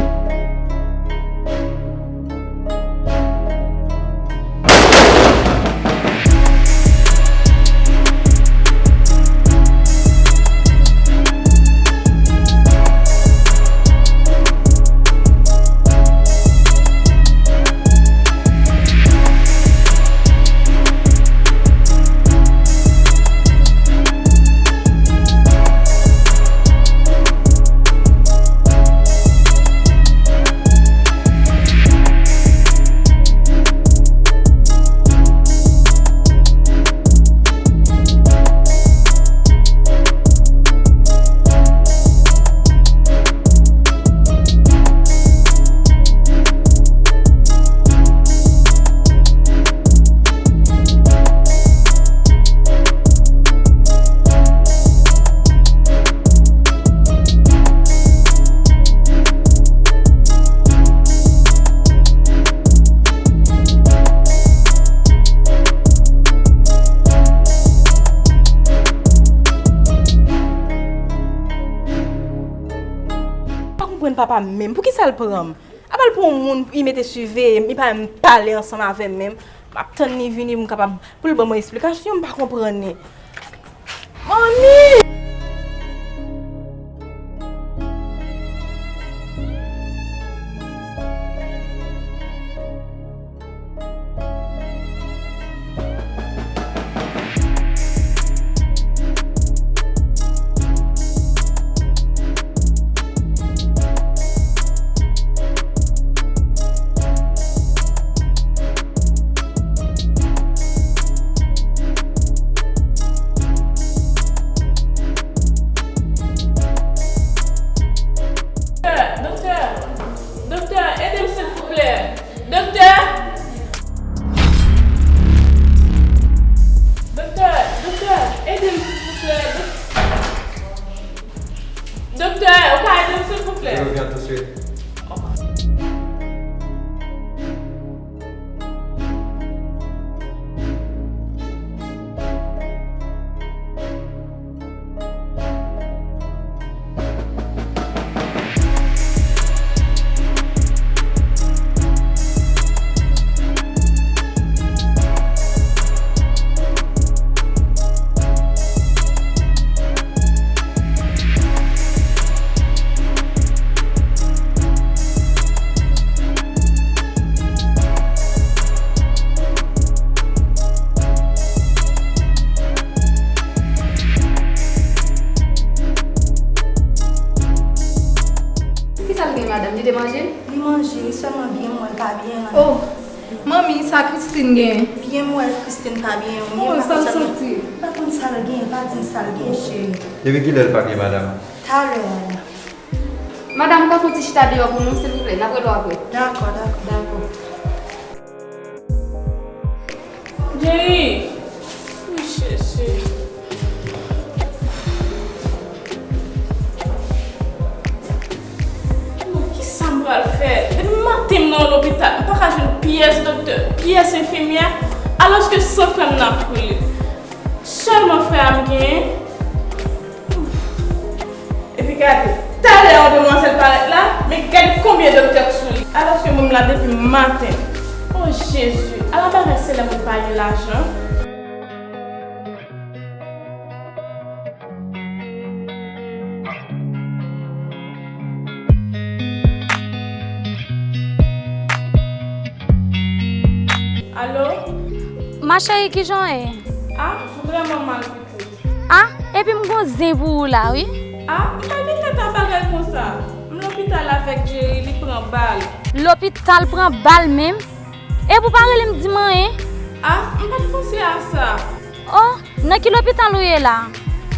Pa konprann papa m menm. Poukisa l pran m? Apa l pran yon moun, li mete siveye m, li pa menm pale ansanm avè m menm. M ap tann li vini pou m kapab, pou l ban mwen esplikasyon, m pa konprann li. Manmi! Oh, manmi, sa Christine gen? Byen, m wè Christine pa byen, wi. Oh, sa l santi? M pa konn sa l gen, pa di m sa l gen, cheri. Depi kilè l pa byen, madanm? Talè a la. Madanm, ka fè yon ti chita deyò pou nou, silvouplè? N ap rele w apre. Dakò, dakò. Dakò. Jerry! Wi, Jezi. Bon, kisa m pral fè? Depi maten m nan lopital, m pa ka jwenn pyès doktè, pyès enfimyè, alòske san frè m nan ap koule. Sèlman frè a m genyen. Epi gade, talè yon demwazèl parèt la, men gade konbyen doktè k sou li. Alòske moun la depi maten. Oh Jezi, ala bagay se lè moun pa gen lajan. Alo? Ma chérie, kijan w ye? Ah, m vrèman mal pitit. Ah, epi m gon zen pou ou la, wi. Ah, m pa gen tèt a bagay konsa. M lopital avèk Jerry, li pran bal. Lopital pran bal menm? Epi w pa rele m di m anyen? Ah, m pa t panse a sa. Oh, nan ki lopital ou ye la?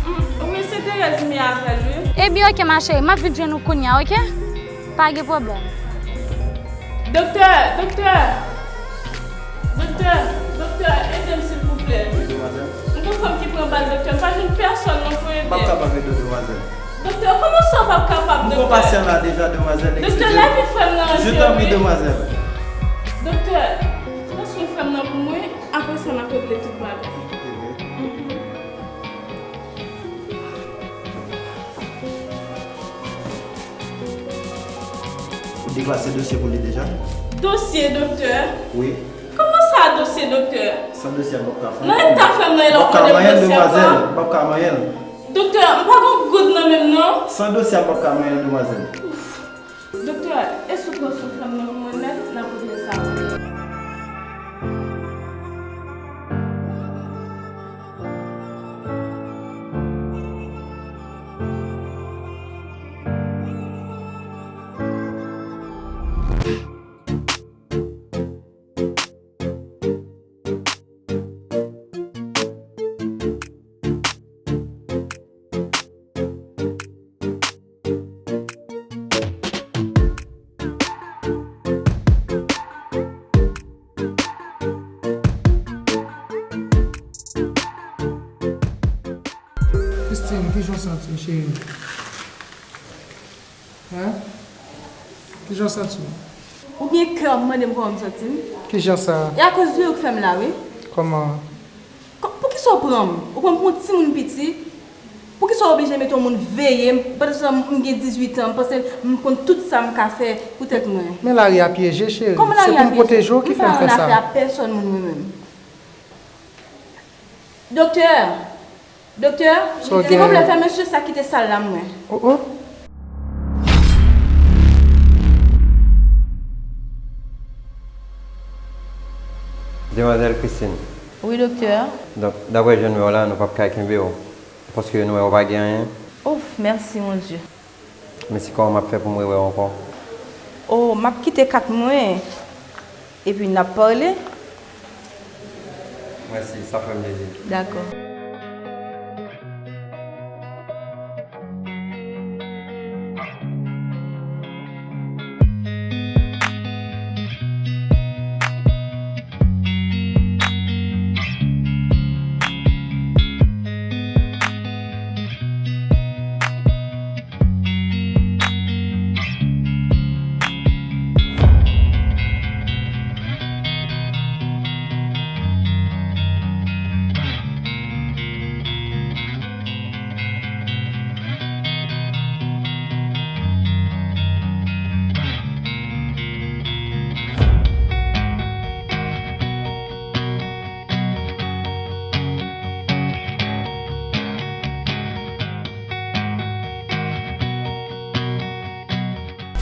Mm, wi, se Thérèse m ye avè l, wi. Ebyen, oke, ma chérie, m ap vin jwenn ou kounye a, oke? Pa gen pwoblèm. Doktè, doktè! Doktè, doktè, ede m silvouplè. Wi, demwazèl. M gon fanm ki pran bal, doktè. M pa jwenn pèsonn non pou ede m. M p ap kapab ede w, demwazèl. Doktè, kòman sa w p ap kapab, doktè? M gon pasyan la deja, demwazèl, eskize m. Doktè, leve frè m nan an je, wi. Je t'en prie, demwazèl. Doktè, pran swen frè m nan pou mwen, apre sa n ap regle tout bagay. Mhm. Ou deklase dosye pou li deja? Dosye, doktè? Wi. Kòman sa, dosye, doktè? San dosye a, m p ap ka fè anyen. Nan eta frè m nan ye la, w ap mande m dosye ankò? M p ap ka manyen l, demwazèl. M p ap ka manyen l. Doktè, m pa gon goud nan men m, non. San dosye a, m p ap ka manyen l, demwazèl. Ouf. Doktè, èske w pran swen frè m nan pou mwen nèt, n ap regle sa? Christine, kijan w santi w, cheri? Hen? Kijan w santi w? Ou gen kè w ap mande m kòman m santi m? Kijan sa? E akoz de ou k fè m la, wi. Kòman? Kò-, poukisa w pran m? Ou pran m pou yon timoun piti? Poukisa w oblije mete yon moun veye m? Pandan se tan m gen dizuit an, m panse m konn tout sa m ka fè pou tèt mwen. Men lari a pyeje, cheri. Kòman lari a pyeje? Se pou m pwoteje w ki fè m fè sa. M pa nan afè a pèsonn moun, mwen menm. Doktè! Doktè, silvouplè, fè mesye sa kite sal la, mwen. Oh, oh. Demwazèl Christine. Wi, doktè. Donk, daprè jan nou wè w la, nou p ap ka kenbe w. Paske nou wè w pa gen anyen. Ouf, mèsi, Bondye. Men si kòman m ap fè pou m rewè w ankò? O, m ap kite kat mwen, epi n ap pale. Mèsi, sa fè m plezi. Dakò.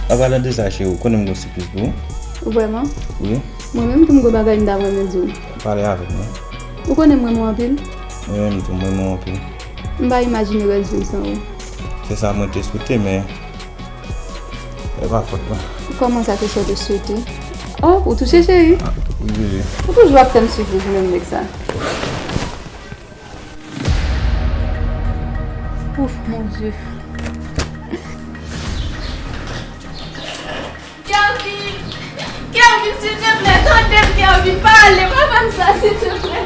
An palan de sa, cheri, ou konnen m gon sipris pou ou? Vrèman? Wi. Mwen menm tou m gon bagay m ta renmen di w. Pale avèk mwen. Ou konnen m renmen w anpil? Mwen menm tou m renmen w anpil. M pa imajine rès vi m san ou. Se sa mwen te swete, men e pa fòt mwen. Kòman sa, kisa w te swete? Oh, ou touche, cheri? Ah, wi, bebe. Ou toujou ap fè m soufri pou menm nèg sa. Ouf, mon Dieu. Kervin! Kervin, silteplè, tande m, Kervin, pale, pa fè m sa, silteplè.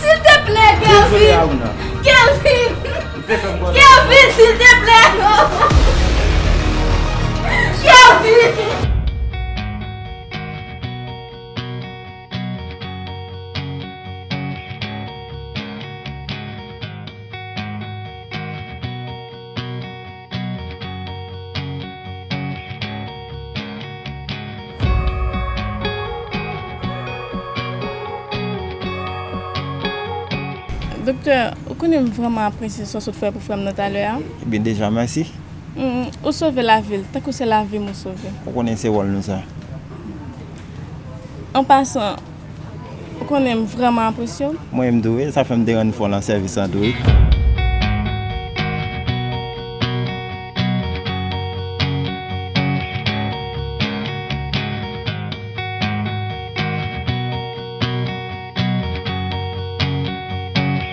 Silteplè, Kervin! Kervin! Kervin, silteplè, non! Kervin! Doktè, ou konnen m vrèman apresye sa w sot fè pou frè m nan talè a. Ebyen, deja, mèsi. Mm, ou sove lavi l, tankou se lavi m ou sove. Ou konnen se wòl nou sa. An pasan, ou konnen m vrèman apresye w. Mwen menm tou, wi, sa fè m te rann fò nan sèvis lan tou, wi.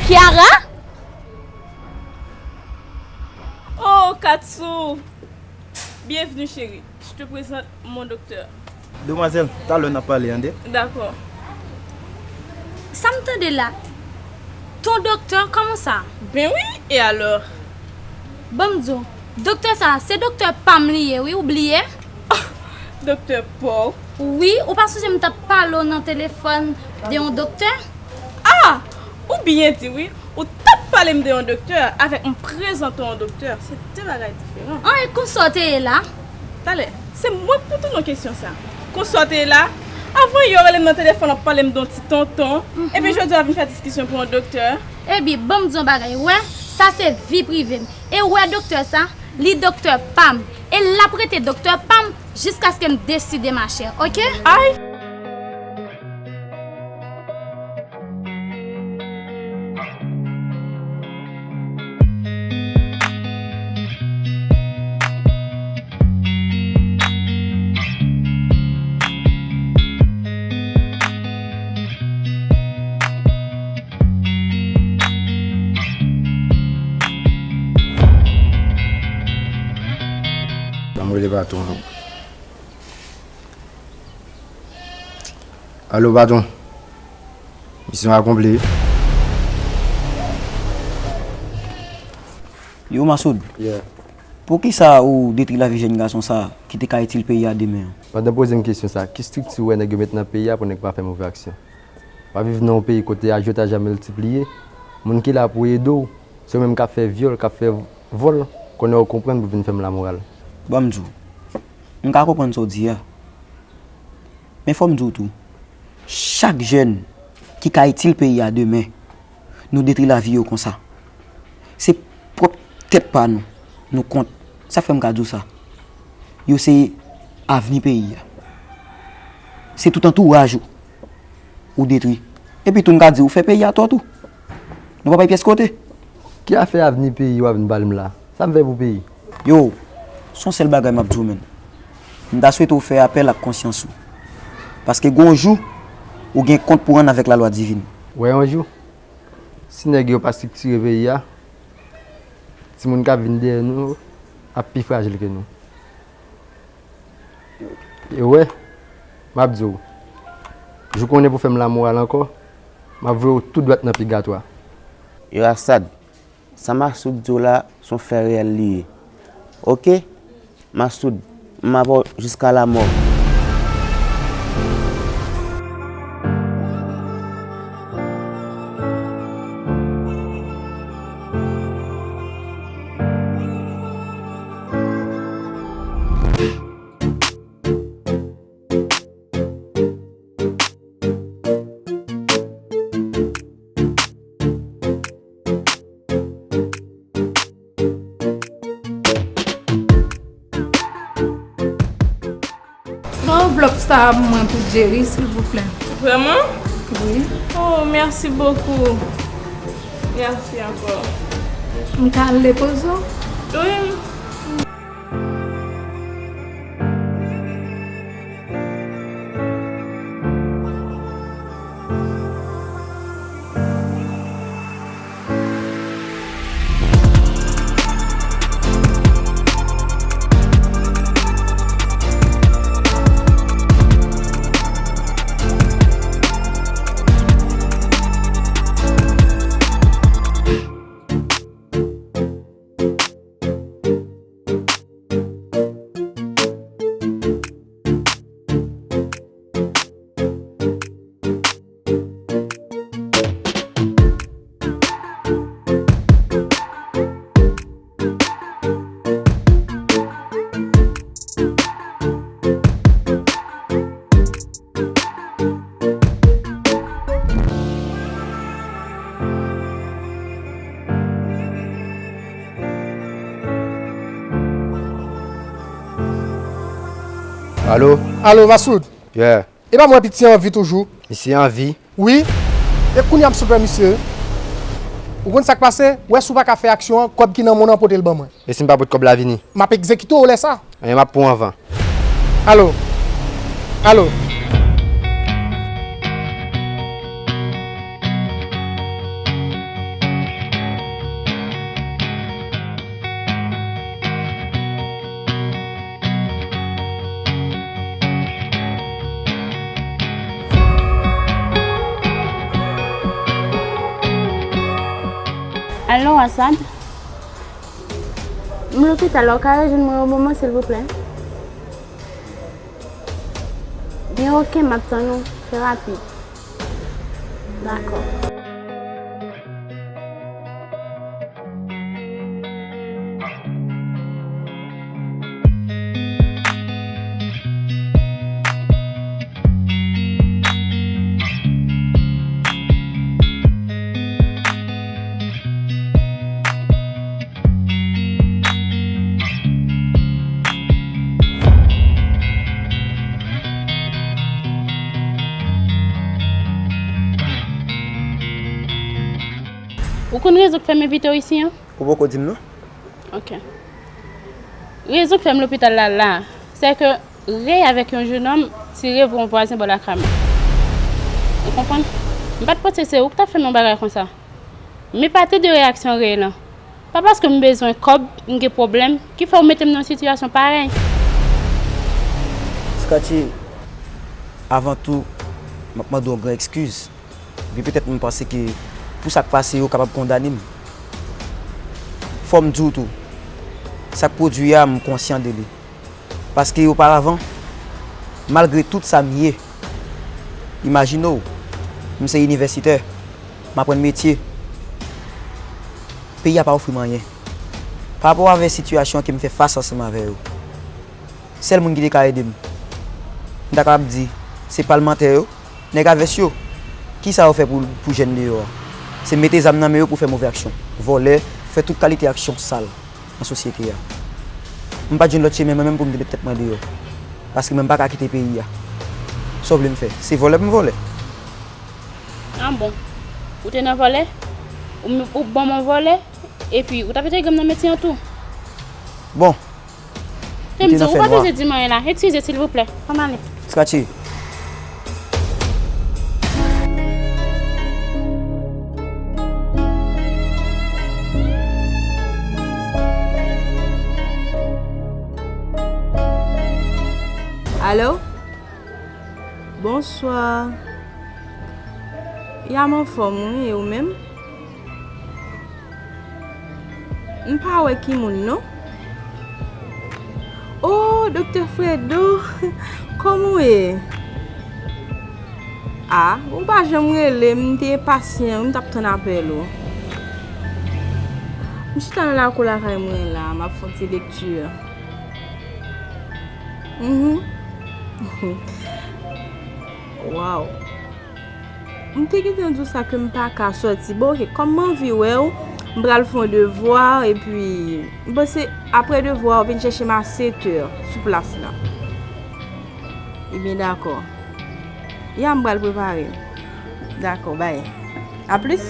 Kiara? Oh, Katsou! Bienvenue, chérie. Je te présente mon docteur. Demwazèl, talè n ap pale, tande? Dakò. Sa m tande la? Ton doktè, kòman sa? Ben wi, e alò? Ban m di w, doktè sa, se doktè pa m li ye, wi, ou bliye? Doktè pa w? Wi, ou pa sonje m t ap pale w nan telefòn de yon doktè? Ah! Ou byen di wi, ou t ap pale m de yon doktè avèk m prezante w yon doktè. Se de bagay diferan. An, e konsa w te ye la? Talè, se mwen k pou tounen kesyon sa. Konsa w te ye la? Avan yè w rele m nan telefòn ap pale m de yon ti tonton, epi jodi a w vin fè diskisyon pou yon doktè. Epi, ban m di yon bagay, wè, sa se vi prive m. E wè doktè sa, li doktè pa m. E l ap rete doktè pa m jiskaske m deside, machè, oke? Ay! Ban m rele patwon an. Alo, patwon. Misyon akonpli. Yo, Masoud. Yeah. Poukisa ou detri lavi jèn gason sa a ki te ka itil peyi a demen an? Pandan w poze m kesyon sa a, ki estrikti w wè nèg yo met nan peyi a pou nèg pa fè move aksyon? W ap viv nan yon peyi kote ajyotaj la miltipliye, moun ki la pou ede w, se yo menm k ap fè vyòl, k ap fè vòl, konnen w konprann pou vin fè m lamoral. Ban m di w, m ka konprann sa w di a. Men fò m di w tou, chak jèn ki ka itil peyi a demen, nou detri lavi yo konsa. Se pwòp tèt pa nou, nou kont. Sa fè m ka di w sa. Yo se avni peyi a. Se tout antouraj ou, ou detri. Epi tou m ka di w, ou fè peyi a tò tou. Nou pa bay pyès kote. Ki afè avni peyi w ap vin pale m la? Sa m fè pou peyi? Yo, se yon sèl bagay m ap di w, menn. M ta swete w fè apèl ak konsyans ou. Paske gon jou, ou gen kont pou rann avèk lalwa divin. Wè yon jou, si nèg yo pa estriktire peyi a, timoun k ap vin dèyè nou ap pi frajil ke nou. E wè, m ap di w, jou konnen pou fè m lamoral ankò, m ap voye w tou dwat nan pigatwa. Yo Asad, sa Masoud di w la, se yon fè reyèl li ye. Oke? Masoud, m avè w jiska lamò. Pran anvlòp sa a pou mwen pou Jerry, silvouplè. Vrèman? Wi. Oh, mèsi bokou. Mèsi ankò. M ka al depoze w? Wi. Alo? Alo, Massoud? Yeah. E pa mwen piti anvi toujou? Misye anvi. Wi. E kounye a m sou pè misye. Ou konn sa k pase? Ou wè si w pa ka fè aksyon an, kòb ki nan men w nan pote l ban mwen. E si m pa pot kòb la vini? M ap egzekite w lè sa. Anyen m ap pran anvan. Alo? Alo? Alo, Asad? M lopital la, ou ka rejwenn mwen yon moman, silvouplè? Byen, oke, m ap tann ou. Fè rapid. Dakò. Ou konn rezon k fè m envite w isi an? Ou poko di m non. Ok. Rezon k fè m lopital la la, se ke Rey avèk yon jenòm tire yon vwazen bò lakay mwen. Ou konprann? M pa t panse se ou k t ap fè m yon bagay konsa. Men pa te de reyaksyon Rey lan. Pa paske m bezwen kòb, m gen pwoblèm, ki fè w mete m nan yon sitiyasyon parèy. Scotty, avan tou, m ap mande w yon gran ekskiz. Epi petèt mwen panse ke pou sa k pase yo kapab kondane m. Fò m di w tou, sa k pwodui a, m konsyan de li. Paske oparavan, malgre tout sa m ye, imajine w, m se inivèsitè, m aprann metye, peyi a pa ofri m anyen. Pa rapò avèk sitiyasyon ke m fè fas ansanm avè yo, sèl moun ki te ka ede m, m ta kapab di, se palmantè yo, nèg a vès yo. Kisa yo fè pou, pou jèn deyò a? Se mete zam nan men yo pou fè move aksyon. Vòlè, fè tout kalite aksyon sal nan sosyete a. M pa t jwenn lòt chemen mwen menm pou m te met tèt mwen deyò. Paske mwen m pa ka kite peyi a. Sa w vle m fè? Se vòlè pou m vòlè? Ah bon. Ou te nan vòlè? Ou, m- ou ban m yon vòlè? Epi, ou t ap entegre m nan metye an tou? Bon, Te m di w, ou pa bezwen di m anyen la. Eskize, silvouplè. Fè m ale. Scotty. Alo? Bonswa. Ya, m anfòm, wi, e ou menm? M pa wè ki moun non. Oh, Doktè Fredo, kòman w ye? Ah, ou pa janm rele m, m te enpasyan, wi, m t ap tann apèl ou. M chita nan lakou lakay mwen la, m ap fè yon ti lekti. Mhm. Waw. M te gentan di w sa ke m pa ka sòti. Bon, oke, kòm m anvi wè w, m pral fè yon devwa, epi m panse apre devwa, w vin chèche m a sèt è sou plas la. Ebyen, dakò. Ya, m pral prepare m. Dakò, bay. A plis.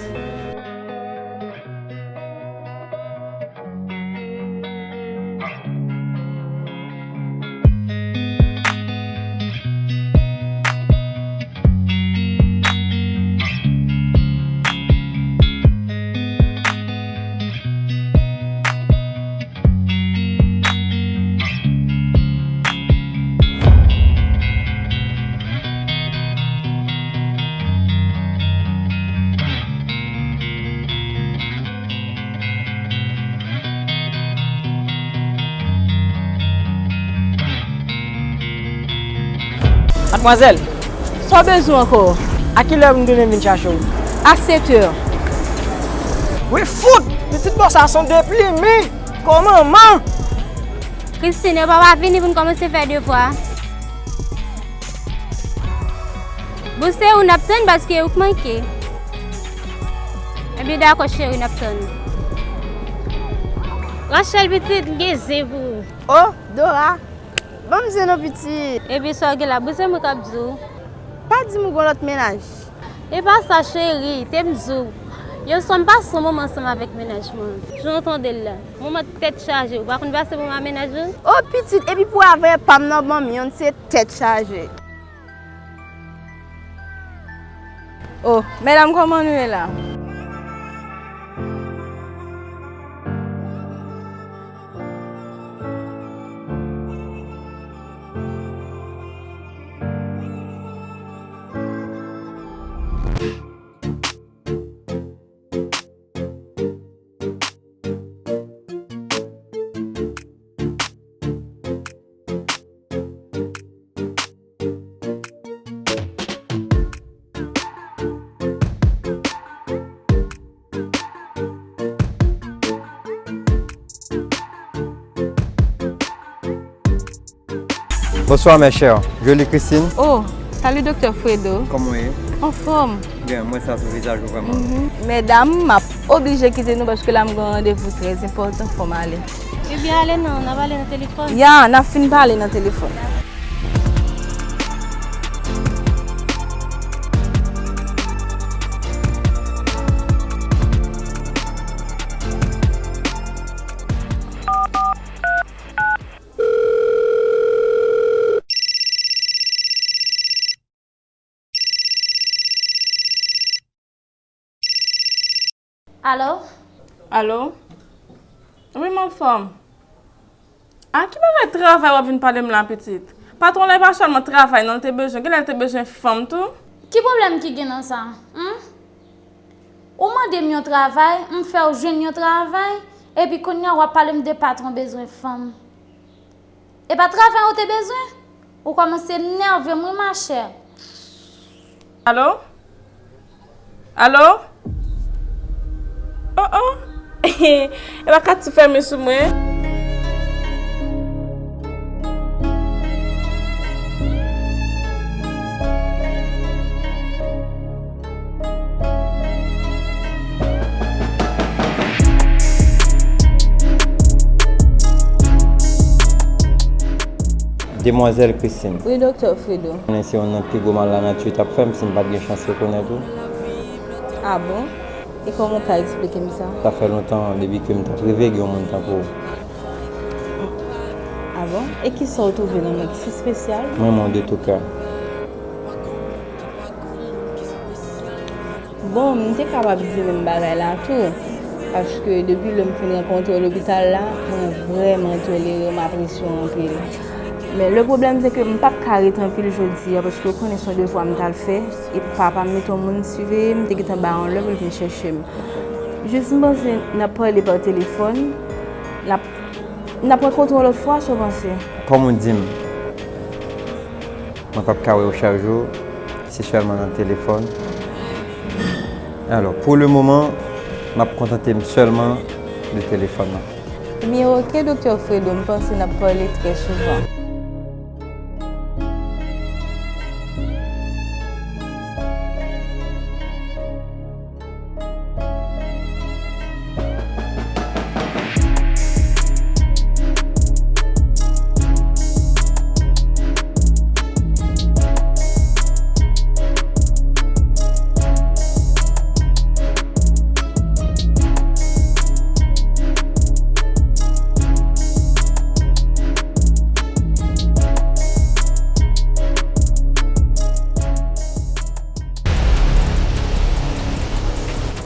Madmwazèl, sa w bezwen ankò? A kilè m tounen vin chache w? A sèt è. Wi fout! Pitit bòs la se yon deplime! Kòmanman! Christine, yo pa pa vini pou n kòmanse fè devwa. Bon, se ou n ap tann paske ou k manke. Ebyen, dakò, cheri, n ap tann ou. Rachel, pitit, m gen zen pou ou. Oh, Dora! Ban m di w non, pitit. Epi sa w gen la, bon, se mwen k ap di w. Pa di m ou gen lòt mennaj. E pa sa, cheri, te m di w. Yèswa, m pase yon moman ansanm avèk mennaj mwen. Jan w tande l la. Moman tèt chaje. Ou pa konn pase moman ak mennaj ou? O, pitit, epi pou avè pa m nan, ban m youn, se tèt chaje. Oh, medam, kòman nou ye la? Bonswa, mè chè. Jolie Christine. Oh, salut, Doktè Fredo. Kòman w ye? Anfòm. Byen, m wè sa sou vizaj ou vrèman. Mhm. Medam, m ap oblije kite nou paske la m gen yon randevou trè enpòtan, fò m ale. Ebyen, ale non, n a pale nan telefòn. Ya, n a fin pale nan telefòn. Alo? Alo? Wi, m anfòm. A ki bagay travay w ap vin pale m la, pitit? Patwon la, e pa sèlman travay, non, l te bezwen. Genlè l te bezwen fanm tou. Ki pwoblèm ki gen nan sa? Humm? Ou mande m yon travay, m fè w jwenn yon travay, epi kounye a w ap pale m de patwon bezwen fanm. E pa travay ou te bezwen? Ou kòmanse nève m wi, machè. Alo? Alo? Oh, oh. E pa Katy fèmen sou mwen. Demwazèl Christine. Wi, Doktè Fredo. Konnen se youn nan pi gwo mal lanati t ap fè m si m pa t gen chans rekonèt ou. A bon? E kòman w ka eksplike m sa? Sa fè lontan depi ke m t ap reve gen yon moun tankou w. A bon? E kisa w twouve nan mwen ki si espesyal? M renmen w de tou kè. Bon, m te kapab di menm bagay la tou, paske depi lè m fin rankontre w lopital la, mwen vrèman tolere w, m apresye w anpil. Men le pwoblèm se ke m p ap ka ret anpil jodi a, paske w konnen se yon devwa m t al fè, e papa m mete yon moun siveye m, te gentan ba yon lè pou l vin chèche m. Jis m panse n ap pale pa telefòn, n ap, n ap rankontre yon lòt fwa, sa w panse? Kòm ou di m, mwen p ap ka wè w chak jou, se sèlman nan telefòn. Alò, pou le moman, m ap kontante m sèlman de telefòn nan. Ebyen, oke, Doktè Fredo, m panse n ap pale trè souvan.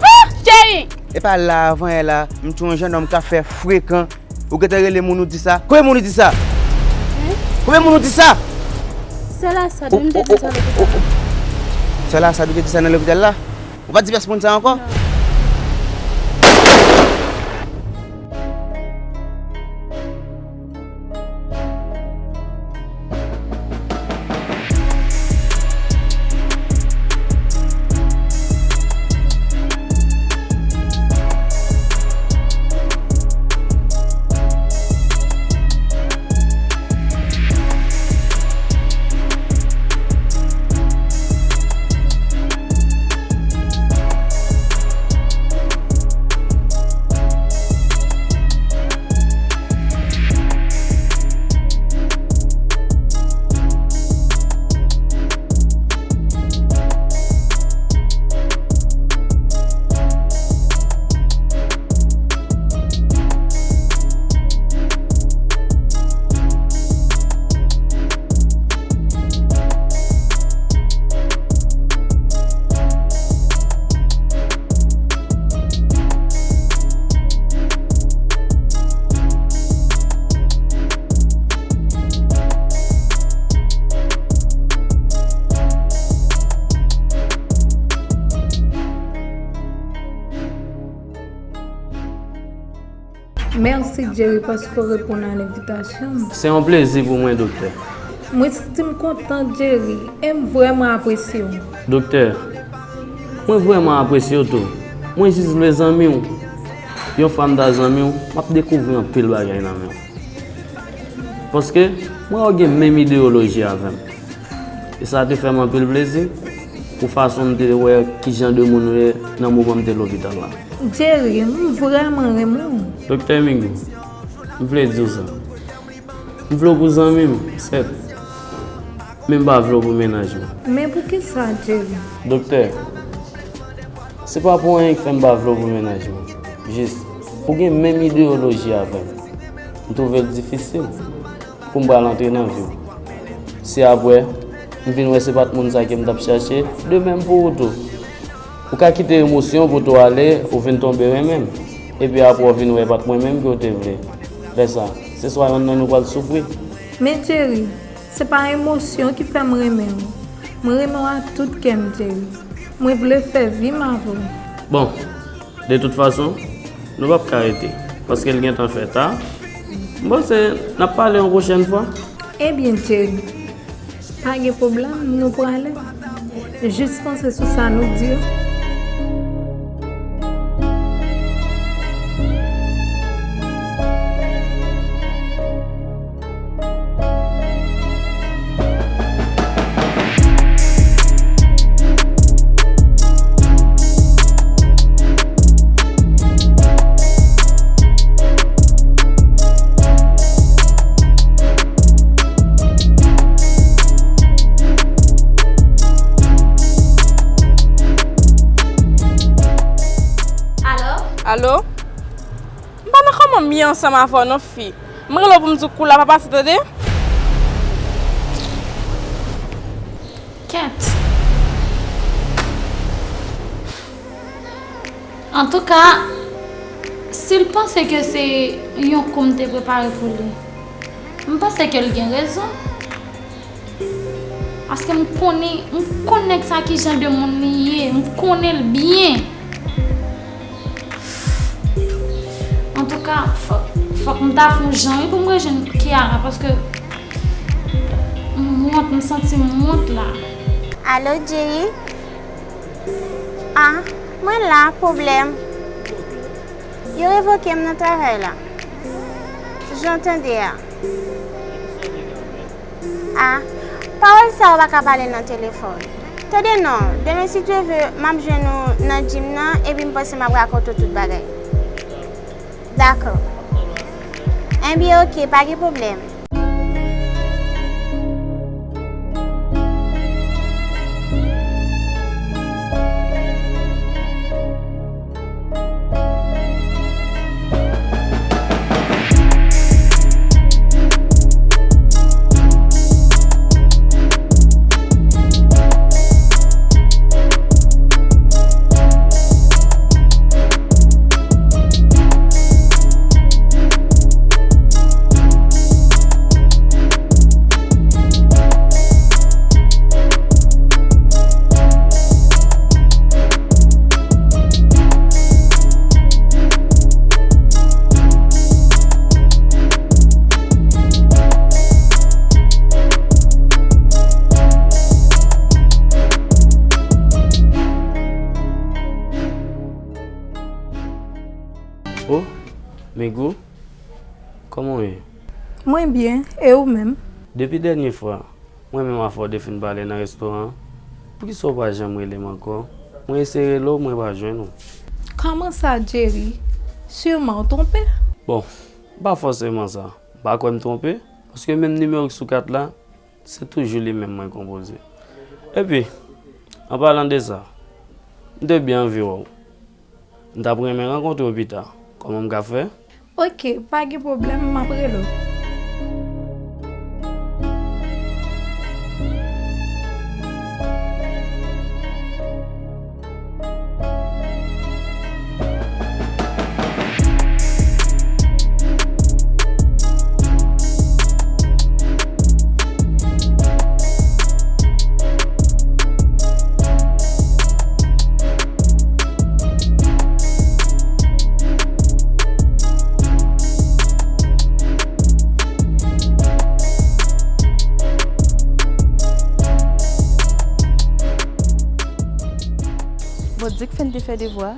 Ah, cheri! E pa la, avan yè la, m te yon jennonm k ap fè frekan. Ou gentan rele moun ou di sa? Konbyen moun ou di sa? Hein? Konbyen moun ou di sa? Sè Lasad, wi, m te di sa lopital. Sè Lasad, ou te di sa nan lopital la? Ou pa t di pèsonn sa ankò? Non. Mèsi, Jerry, paske w reponn a lenvitasyon m. Se yon plezi pou mwen, doktè. Mwen santi m kontan, Jerry, e m vrèman apresye w. Doktè, mwen vrèman apresye w tou. Mwen jis vle zanmi w. Yon fwa m ta zanmi w, m ap dekouvri anpil bagay nan men w. Paske, mwen wè w gen menm ideyoloji avè m. E sa te fè m anpil plezi pou fason m te wè ki jan de moun w ye nan moman m te lopital la. Jerry, m vrèman renmen w. Doktè Migou, m vle di w sa. M vle w pou zanmi m, sèt. Men m pa vle w pou mennaj mwen. Men poukisa, Jerry? Doktè, se pa pou anyen k fè m pa vle w pou mennaj mwen. Jis, ou gen menm ideyoloji avè m. M twouve l difisil pou m pral antre nan vi w. Si apre, m vin wè se pa t moun sa ke m t ap chache, de menm pou ou tou. Ou ka kite emosyon pote w ale, ou vin tonbe renmen m. Epi apre w vin wè e pa t mwen menm ke w te vle. Lè sa, se swa yonn nan nou pral soufri. Men Jerry, se pa emosyon ki fè m renmen w. Mwen renmen w ak tout kè m, Jerry. Mwen vle fè vi m avè w. Bon, de tout fason, nou p ap ka rete, paske l gentan fè ta. M panse n ap pale yon pwochèn fwa. Ebyen, Jerry, pa gen pwoblèm, nou prale. Jis panse sou sa nou di yo. Alo? Alo? M pa nan kòman m ye ansanm avè w non, fi. M rele w pou m di w kou la pa pase, tande? Kèt. Antouka, si l panse ke se yon kou m te prepare pou li, m panse ke l gen rezon. Paske m konnen, m konn nèg sa ki jan de moun li ye, m konnen l byen. Antouka, fòk, fòk m ta fè yon jan wi pou m rejwenn Kiara, paske m wont, m santi m wont la. Alo, Jerry? Ah, mwen la, pwoblèm. Yo revoke m nan travay la. Jan w tande a. Ah, pawòl sa yo pa ka pale nan telefòn. Tande non, demen si Dye vle, m ap jwenn ou nan gym nan, epi m panse m ap rakonte w tout bagay. Dakò. Enben, oke, pa gen pwoblèm. Oh, Migou, kòman w ye? Mwen byen, e ou menm? Depi dènye fwa, mwen menm avè w te fin pale nan restoran an, poukisa w pa janm rele m ankò? Mwen eseye rele w, mwen pa jwenn ou. Kòman sa, Jerry? Siman w twonpe? Bon, pa fòseman sa. M pa kwè m twonpe, paske menm nimewo ki sou kat la, se toujou li menm mwen konpoze. Epi, an palan de sa, m te byen anvi wè w. M t ap renmen rankontre w pita. Kòman m ka fè? Oke, pa gen pwoblèm, m ap rele w. Bondye k fè n te fè devwa.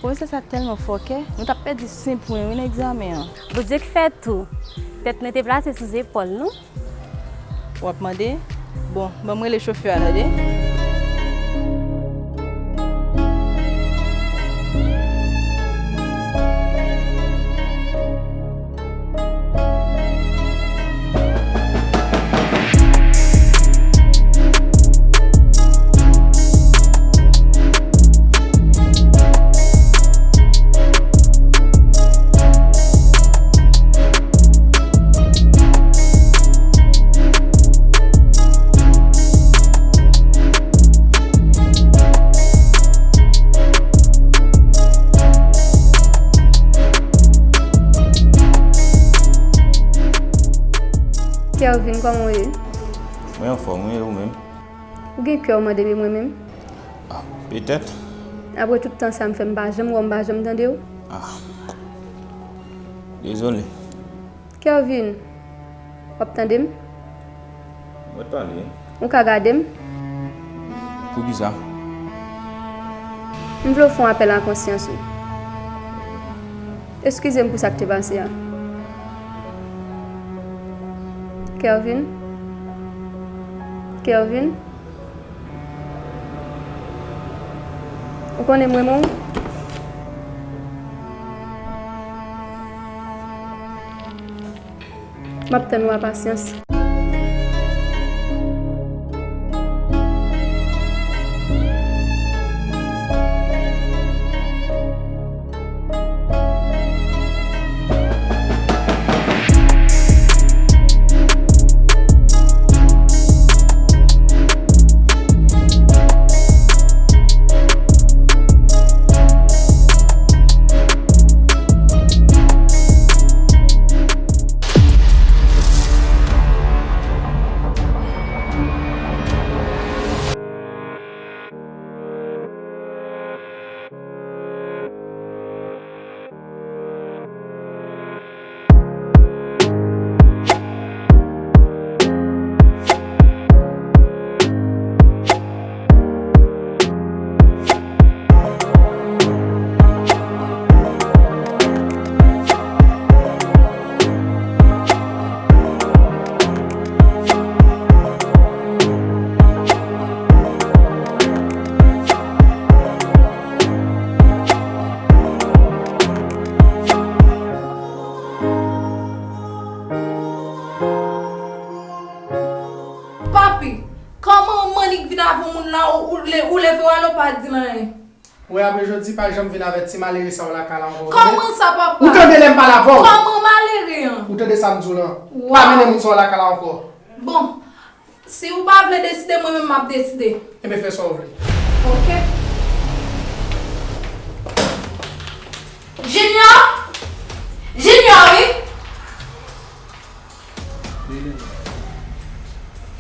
Pwofesè sa tèlman fòkè, nou t ap pèdi senk pwen wi nan egzamen an. Bondye k fè tou. Tèt nou te plase sou zepòl nou. W ap mande? Bon, ban m rele chofè a, tande. Kervin, kòman w ye? Mwen anfòm, wi, e ou menm? Ou gen kè w mande m e mwen menm? Ah, petèt. Apre tout tan sa m fè, m pa janm wè w, m pa janm tande w. Ah. Dezole. Kervin, w ap tande m? Mwen tande. Ou ka gade m? Poukisa? M vle w fè yon apèl a konsyans ou. Eskize m pou sa k te pase a. Kervin? Kervin? Ou konnen m renmen w? M ap tann ou a pasyans. Papi, kòman Manik vin avè moun la, ou, ou le-, ou leve w ale, ou pa di l anyen? Ou wè apre jodi, pa janm vin avè ti malere sa w lakay la ankò, ou tande? Kòman sa, papa? Ou tande lè m pale avè w? Kòman malere an? Ou tande sa m di w lan? Waw. Pa mennen moun sa w lakay la ankò. Bon, si ou pa vle deside, mwen menm m ap deside. Enben, fè sa w vle. Oke. Junior! Junior, wi!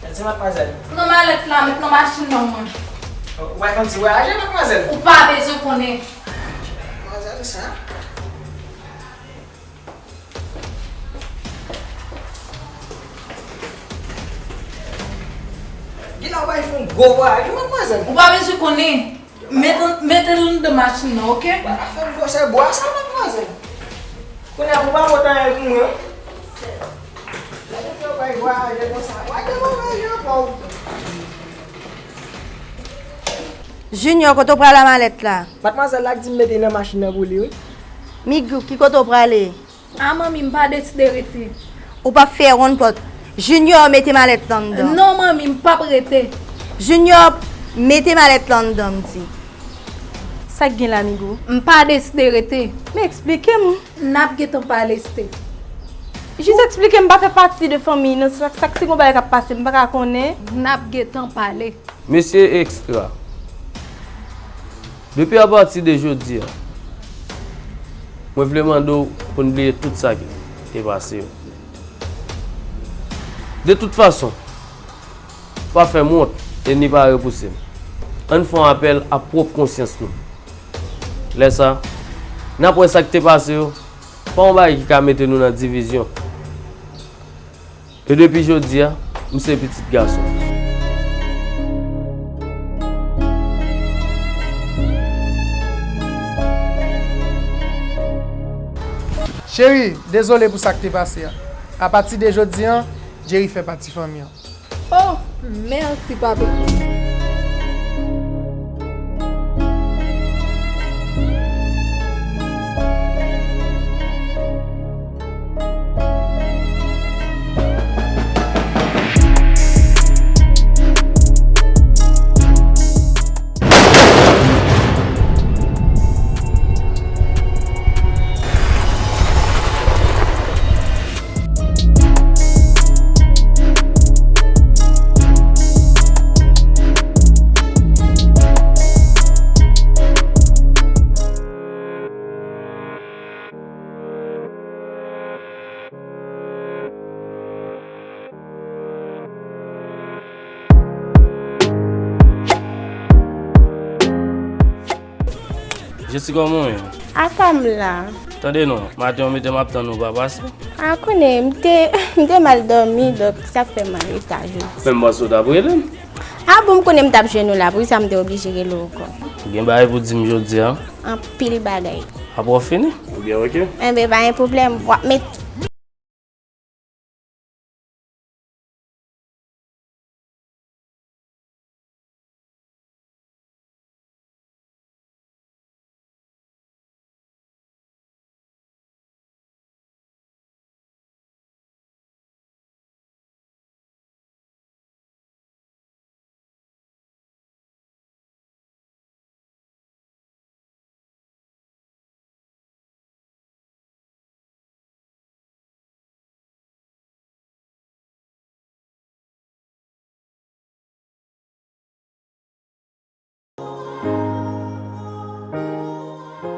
Mèsi, madmwazèl. Pran malèt la, met nan machin nan, mwen. Ou pa konn ti vwayaje, madmwazèl? Ou pa bezwen konnen. Madmwazèl sa. Gina, ou bay fè yon gwo vwayaje, madmwazèl. Ou pa bezwen konnen. Mete, mete l anndan machin nan, oke? Ou pa ka fè m gwosè bwa sa, madmwazèl. Kounye a, ou pa pot anyen pou mwen. Gade fè w bay vwayaje konsa. Gade vwayaje ankò. Junior, kote w pral a malèt la? Madmwazèl la k di m mete nan machin nan pou li, wi. Migou, ki kote w prale? A manmi, m pa deside rete. Ou p ap fè wonn pòt. Junior, mete malèt lan anndan. Non manmi, m p ap rete. Junior, mete malèt lan anndan, m di. Sa k gen la, Migou? M pa deside rete. Men eksplike m. N ap gentan pale, Esther. Jis eksplike m, m pa fè pati de fanmi nan sa, sa k si gon bagay k ap pase, m pa ka konnen. N ap gentan pale. Mesye Extra, depi apati de jodi a, mwen vle mande w pou n bliye tout sa ki te pase yo. De tout fason, pa fè m wont e ni pa repouse m. Ann fè yon apèl a pwòp konsyans nou. Lè sa, n ap wè sa ki te pase yo, pa yon bagay ki ka mete nou nan divizyon. E depi jodi a, m se pitit gason. Cheri, dezole pou sa k te pase a. Apati de jodi a, Jerry fè pati fanmi an. Oh, mèsi, papi. Jessica, kòman w ye? Apa m la? Tande non, maten w mete m ap tann ou pa pase. A, konnen, m te, m te mal dòmi, donk sa k fè m an reta jodi. Men m panse w t ap rele m. A bon, m konnen m t ap jwenn ou la, poukisa m te oblije rele w ankò? Ou gen bagay pou di m jodi a? Anpil bagay. Apre w fini? Oubyen oke? Enben, pa gen pwoblèm. W ap met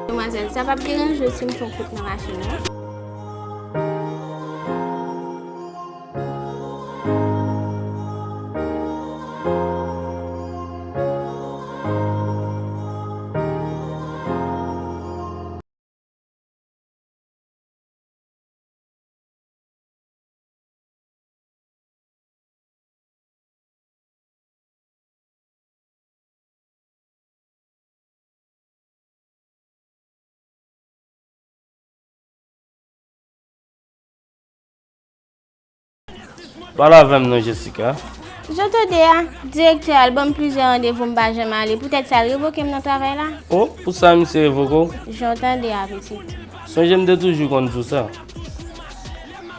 Demwazèl, sa p ap deranje w si m fè yon kout nan machin nan? Pale avè m non, Jessica. Jan w tande a, direktè a, l ban m plizyè randevou m pa janm ale, poutèt sa l revoke m nan travay la. O, pou sa misye revoke w? Jan w tande a, pitit. Sonje m te toujou konn di w sa.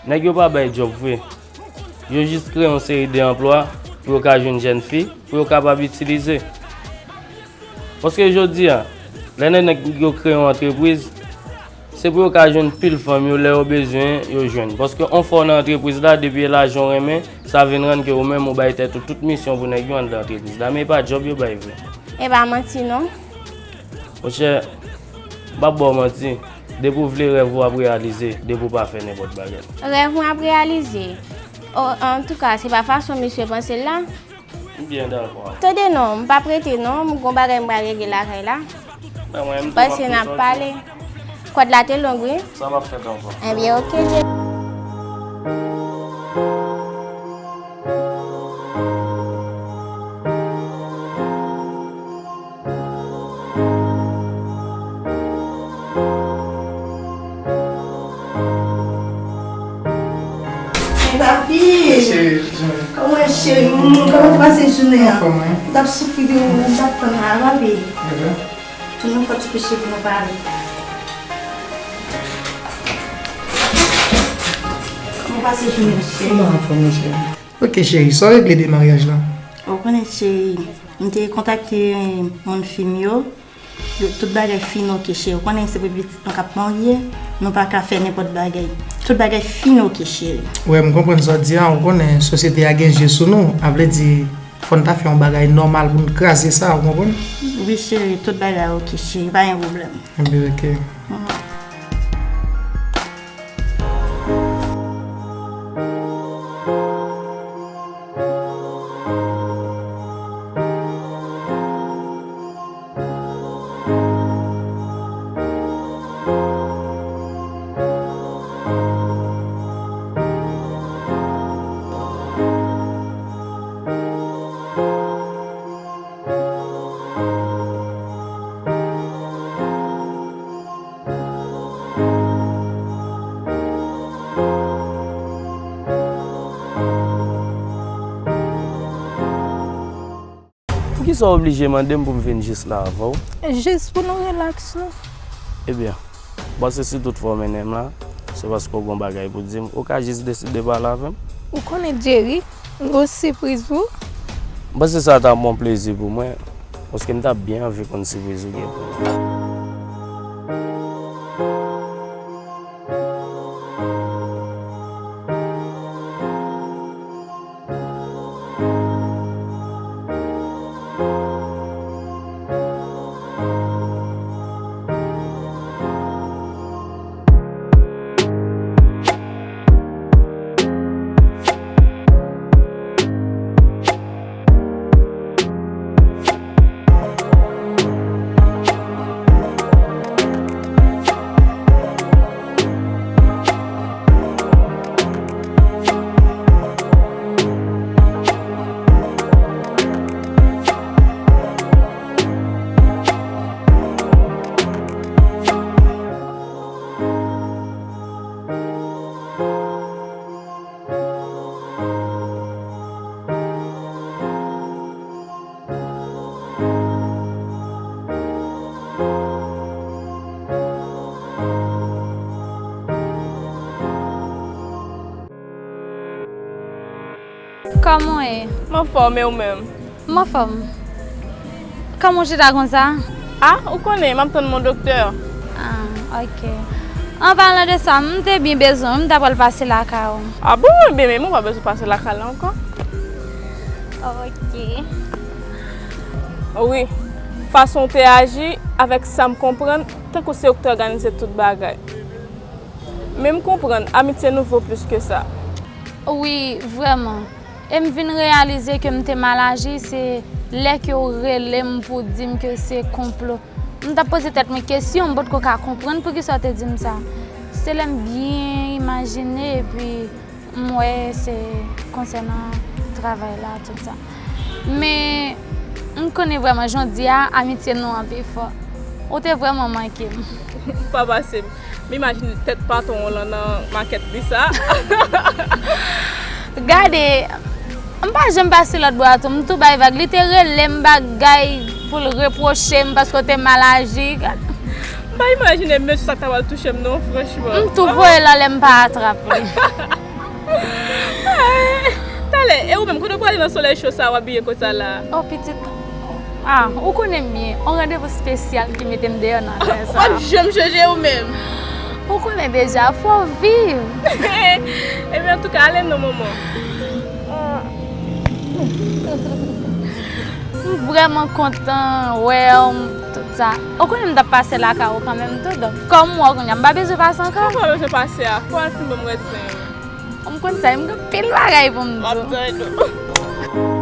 Nèg yo pa bay djòb vre. Yo jis kreye yon seri de anplwa pou yo ka jwenn jèn fi, pou yo kapab itilize. Paske jodi a, lè nèg yo kreye yon antrepriz, se pou yo ka jwenn pil fanm yo, lè yo bezwen, yo jwenn. Paske on fwa w nan antrepriz la, depi e lajan w renmen, sa vin rann ke ou menm ou bay tèt ou tout misyon pou nèg yo anndan antrepriz la, men e pa djòb yo bay vre. E pa manti non. Monchè, m p ap ba w manti, depi w vle rèv ou ap reyalize, depi w pa fè nenpòt bagay. Rèv mwen ap reyalize? O, antouka, se pa fason misye panse l la. M byen dakò. Tande non, m p ap rete non, m gon bagay m pral regle lakay la. Mwen menm tou, m ap tou sòti. Pase n ap pale. Kòd la te long, wi. Sa p ap fèt ankò. Ebyen, oke, je- Hey, papi! Cheri, cheri. Kòman w ye, cheri? Kòman w te pase jounen an? Anfòm, wi. M t ap soufri de ou, m t ap tann la, papi. Wi. Tounen yon fwa ti pèse pou nou pale. Kòman w pase jounen an, cheri? Mwen anfòm, wi, cheri. Ok, cheri, sa w regle de maryaj la? Ou konnen, cheri, m te kontakte moun fi m yo. Yo, tout bagay fin oke, cheri. Ou konnen se pou pitit nou k ap marye, nou pa ka fè nenpòt bagay. Tout bagay fin oke, cheri. Wi, m konprann sa w di a. Ou konnen sosyete a gen je sou nou. A vle di, fò n ta fè yon bagay nòmal pou n kraze sa, ou konprann? Wi, cheri, tout bagay oke, cheri. Pa gen pwoblèm. Ebyen, oke. Mhm. Sa w oblije mande m pou m vin jis la avè w? Jis pou nou relaks nou. Ebyen, m panse si toutfwa w mennen m la, se paske w gen yon bagay pou di m. Ou ka jis deside pale avè m. Ou konnen, Jerry, m gen yon sipriz pou ou. M panse sa t ap yon plezi pou mwen, paske m t ap byen anvi konn sipriz ou gen pou mwen. Kòman w ye? M anfòm, e ou menm? M anfòm. Kòman w chita konsa? A, ou konnen, m ap tann mon doktè. A, ok. An palan de sa, m te byen bezwen w, m ta pral pase lakay ou. A bon, ebyen, men ou pa bezwen pase lakay la ankò. Ok. Wi, fason w te aji, avèk sa m konprann, tankou se ou ki te òganize tout bagay. Men m konprann, amitye nou vo plis ke sa. Wi, vrèman. E m vin reyalize ke m te mal aji, se lè ke w rele m pou w di m ke se konplo. M t ap poze tèt mwen kesyon, m potko ka konprann poukisa w te di m sa. Se lè m byen imajine, epi m wè se konsènan travay la, tout sa. Men, m konnen vrèman, jan w di a, amitye nou an pi fò. Ou te vrèman manke m. Pa pase m. M imajine tèt patwon w lan nan makèt li sa. Gade, m pa janm pase lòt bò a tou, m tou bay vag. Li te rele m bagay pou l repwoche m paske w te mal aji. Gade. M pa imajine mesye sa ta pral touche m non, franchman. M tou voye l anlè, m pa atrap li. Talè, e ou menm, kote w prale nan solèy cho sa, w abiye konsa la? O pitit, a, ou konnen m byen. On randevou espesyal ki mete m deyò nan atè sa. W ap janm chanje ou menm. Ou konnen deja, fò w viv. Ebyen, antouka, ale non, manman. M vrèman kontan wè w, tout sa. Ou konnen m t ap pase lakay ou kanmenm tou, donk, kòm m wè w kounye a, m pa bezwen pase ankò. Ou pa bezwen pase a, fò w al fin ban m rès zen yo. M konn sa, m gen anpil bagay pou m di w. M ap tann ou.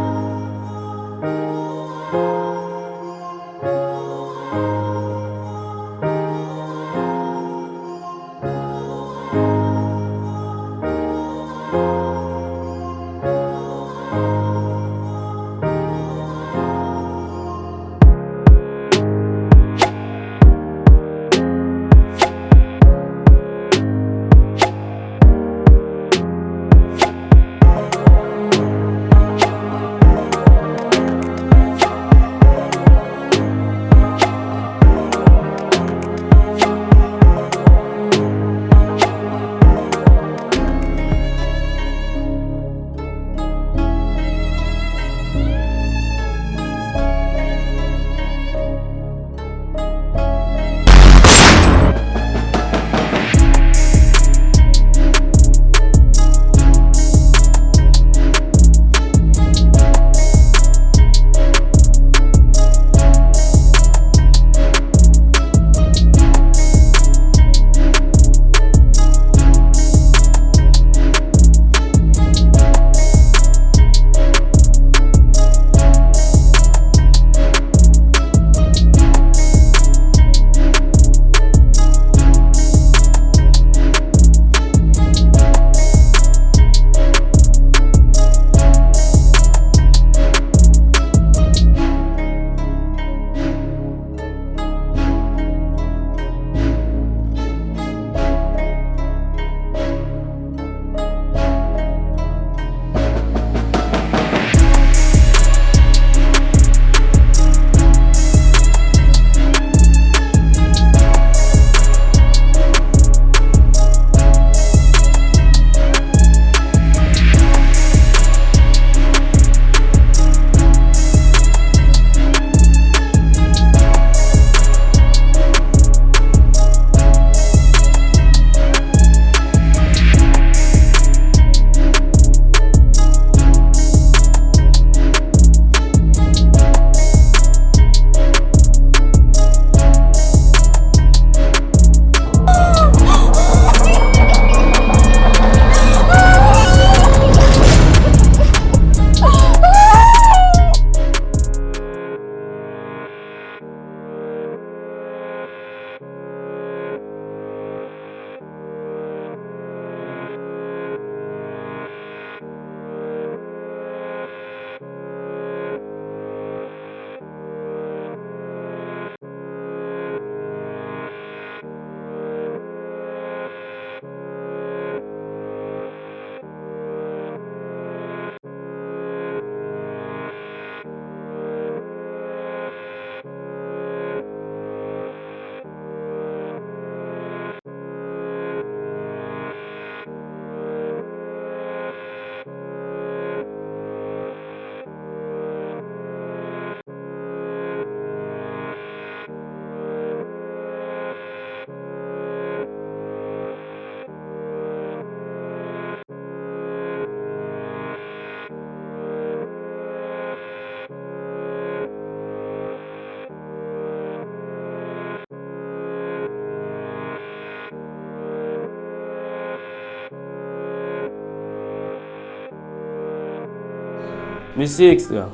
Mesye Extra,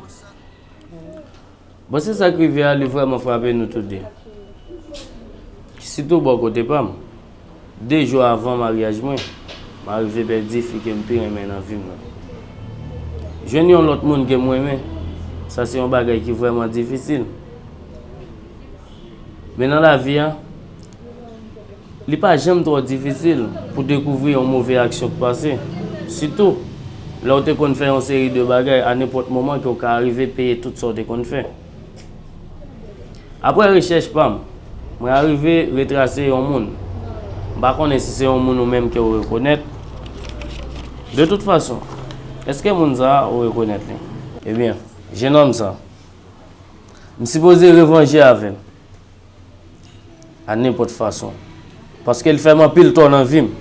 bon, se sa k rive a, li vrèman frape nou tou de. Sitou bò kote pa m. De jou avan maryaj mwen, m arive pèdi fi ke m pi renmen nan vi m nan. Jwenn yon lòt moun ke m renmen, sa se yon bagay ki vrèman difisil. Men nan lavi a, li pa janm twò difisil pou dekouvri yon move aksyon k pase. Sitou, lè w te konn fè yon seri de bagay a nenpòt moman ke w ka rive peye tout sa w te konn fè. Apre rechèch pa m, mwen arive retrase yon moun. M pa konnen si se yon moun ou menm ke w rekonèt. De tout fason, èske moun sa a ou rekonèt li? Ebyen, jennonm sa, m sipoze revanje avè l. A nenpòt fason. Paske l fè m anpil tò nan vi m.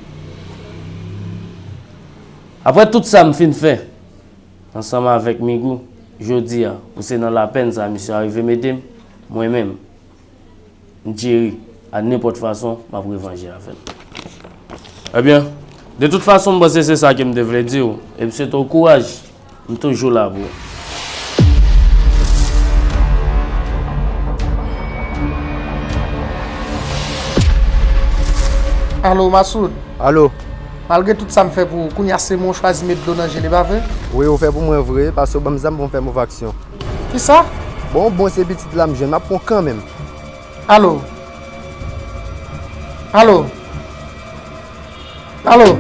Apre tout sa m fin fè, ansanm avèk Migou, jodi a, pou se nan lapèn sa misye arive mete m, mwen menm, m Jerry, a nenpòt fason, m ap revanje avè l. Ebyen, de tout fason, m panse se sa ke m te vle di w, e m swete w kouraj. M toujou la pou ou. Alo, Masoud. Alo. Malgre tout sa m fè pou ou, kounye a se mwen w chwazi met dlo nan je l, e pa vre? Wi, ou fè pou mwen vre, paske w ban m zam pou m fè move aksyon. Kisa? Bon, bon, se pitit la m jwenn, m ap pran w kanmenm. Alo. Alo. Alo.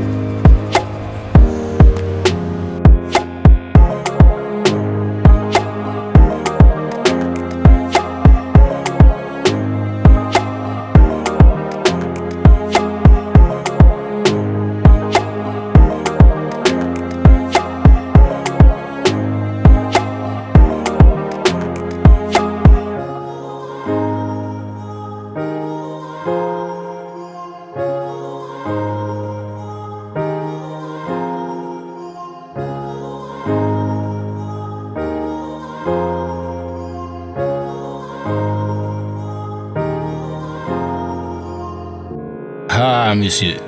Ha, mesye.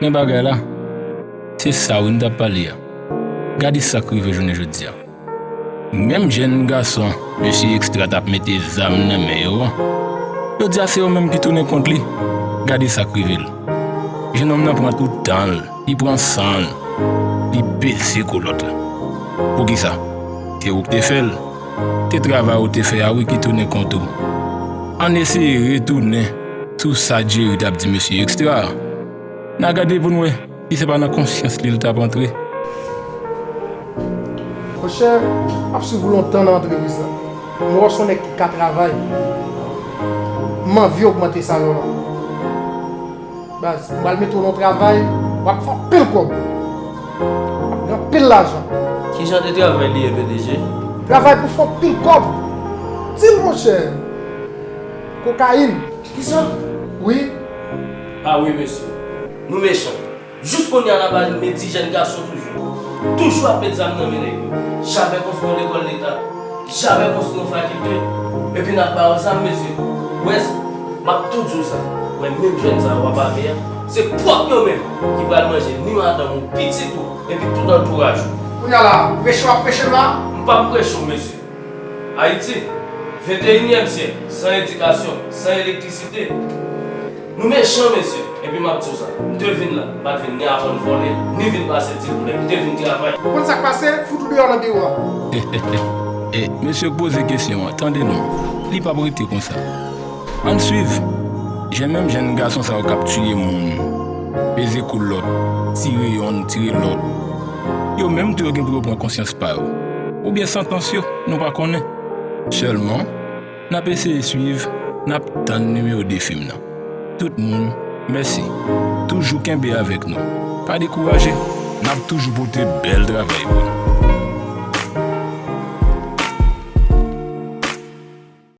Men bagay la, se sa wi m t ap pale a. Gade sa k rive jounen jodi a. Menm jèn gason mesye Extra t ap mete zam nan men yo an, jodi a se yo menm ki tounen kont li. Gade sa k rive l. Jennonm nan pran tout tan l, li pran san l, li peze kou lòt la. Poukisa? Se ou k te fè l. Se travay ou te fè a wi ki tounen kont ou. Ann eseye retounen sou sa Jerry t ap di mesye Extra a. N a gade pou n wè si se pa nan konsyans li l t ap antre. Monchè, m ap swiv ou lontan nan antrepriz la. M wè w se yon nèg ki ka travay. M anvi ogmante salè w la. Baz, m pral mete w nan yon travay, w ap fè anpil kòb. W ap gen anpil lajan. Ki jan de travay li ye, P D G? Travay pou fè anpil kòb. Di l, monchè. Kokayin. Kisa? Wi. Ah wi, mesye. Nou mechan. Jis kounye a n ap al met ti jèn gason toujou. Toujou ap met zam nan men nèg yo. Jamè konstwi yon lekòl leta. Jamè konstwi yon fakilte. Epi n ap ba yo zam, mesye. Wè, m ap tou di w sa. Wè, menm jèn sa yo w ap ame a, se pwòp yo menm ki pral manje ni madanm ou, pitit ou, epi tout antouraj ou. Kounye a la, preche w ap preche m la? M p ap preche w, mesye. Ayiti, venteyinyèm syèk, san edikasyon, san elektrisite. Nou mechan, mesye. Epi m ap di w sa, m te vin la, m pa t vin ni aprann vòlè, ni vin pase ti boulèt. M te vin travay. Ou konn sa k pase? Fout ou deyò nan biwo a. E, mesye k poze kesyon an, tande non. Li p ap rete konsa. Ann swiv. Jan menm jèn gason sa yo k ap tiye moun, peze kou lòt, tire yonn, tire lòt. Yo menm tou yo gen pou yo pran konsyans pa yo. Oubyen santans yo, nou pa konnen. Sèlman, n ap eseye swiv, n ap tann nimewo de fim nan. Tout moun, mèsi. Toujou kenbe avèk nou. Pa dekouraje. N ap toujou pote bèl travay pou nou.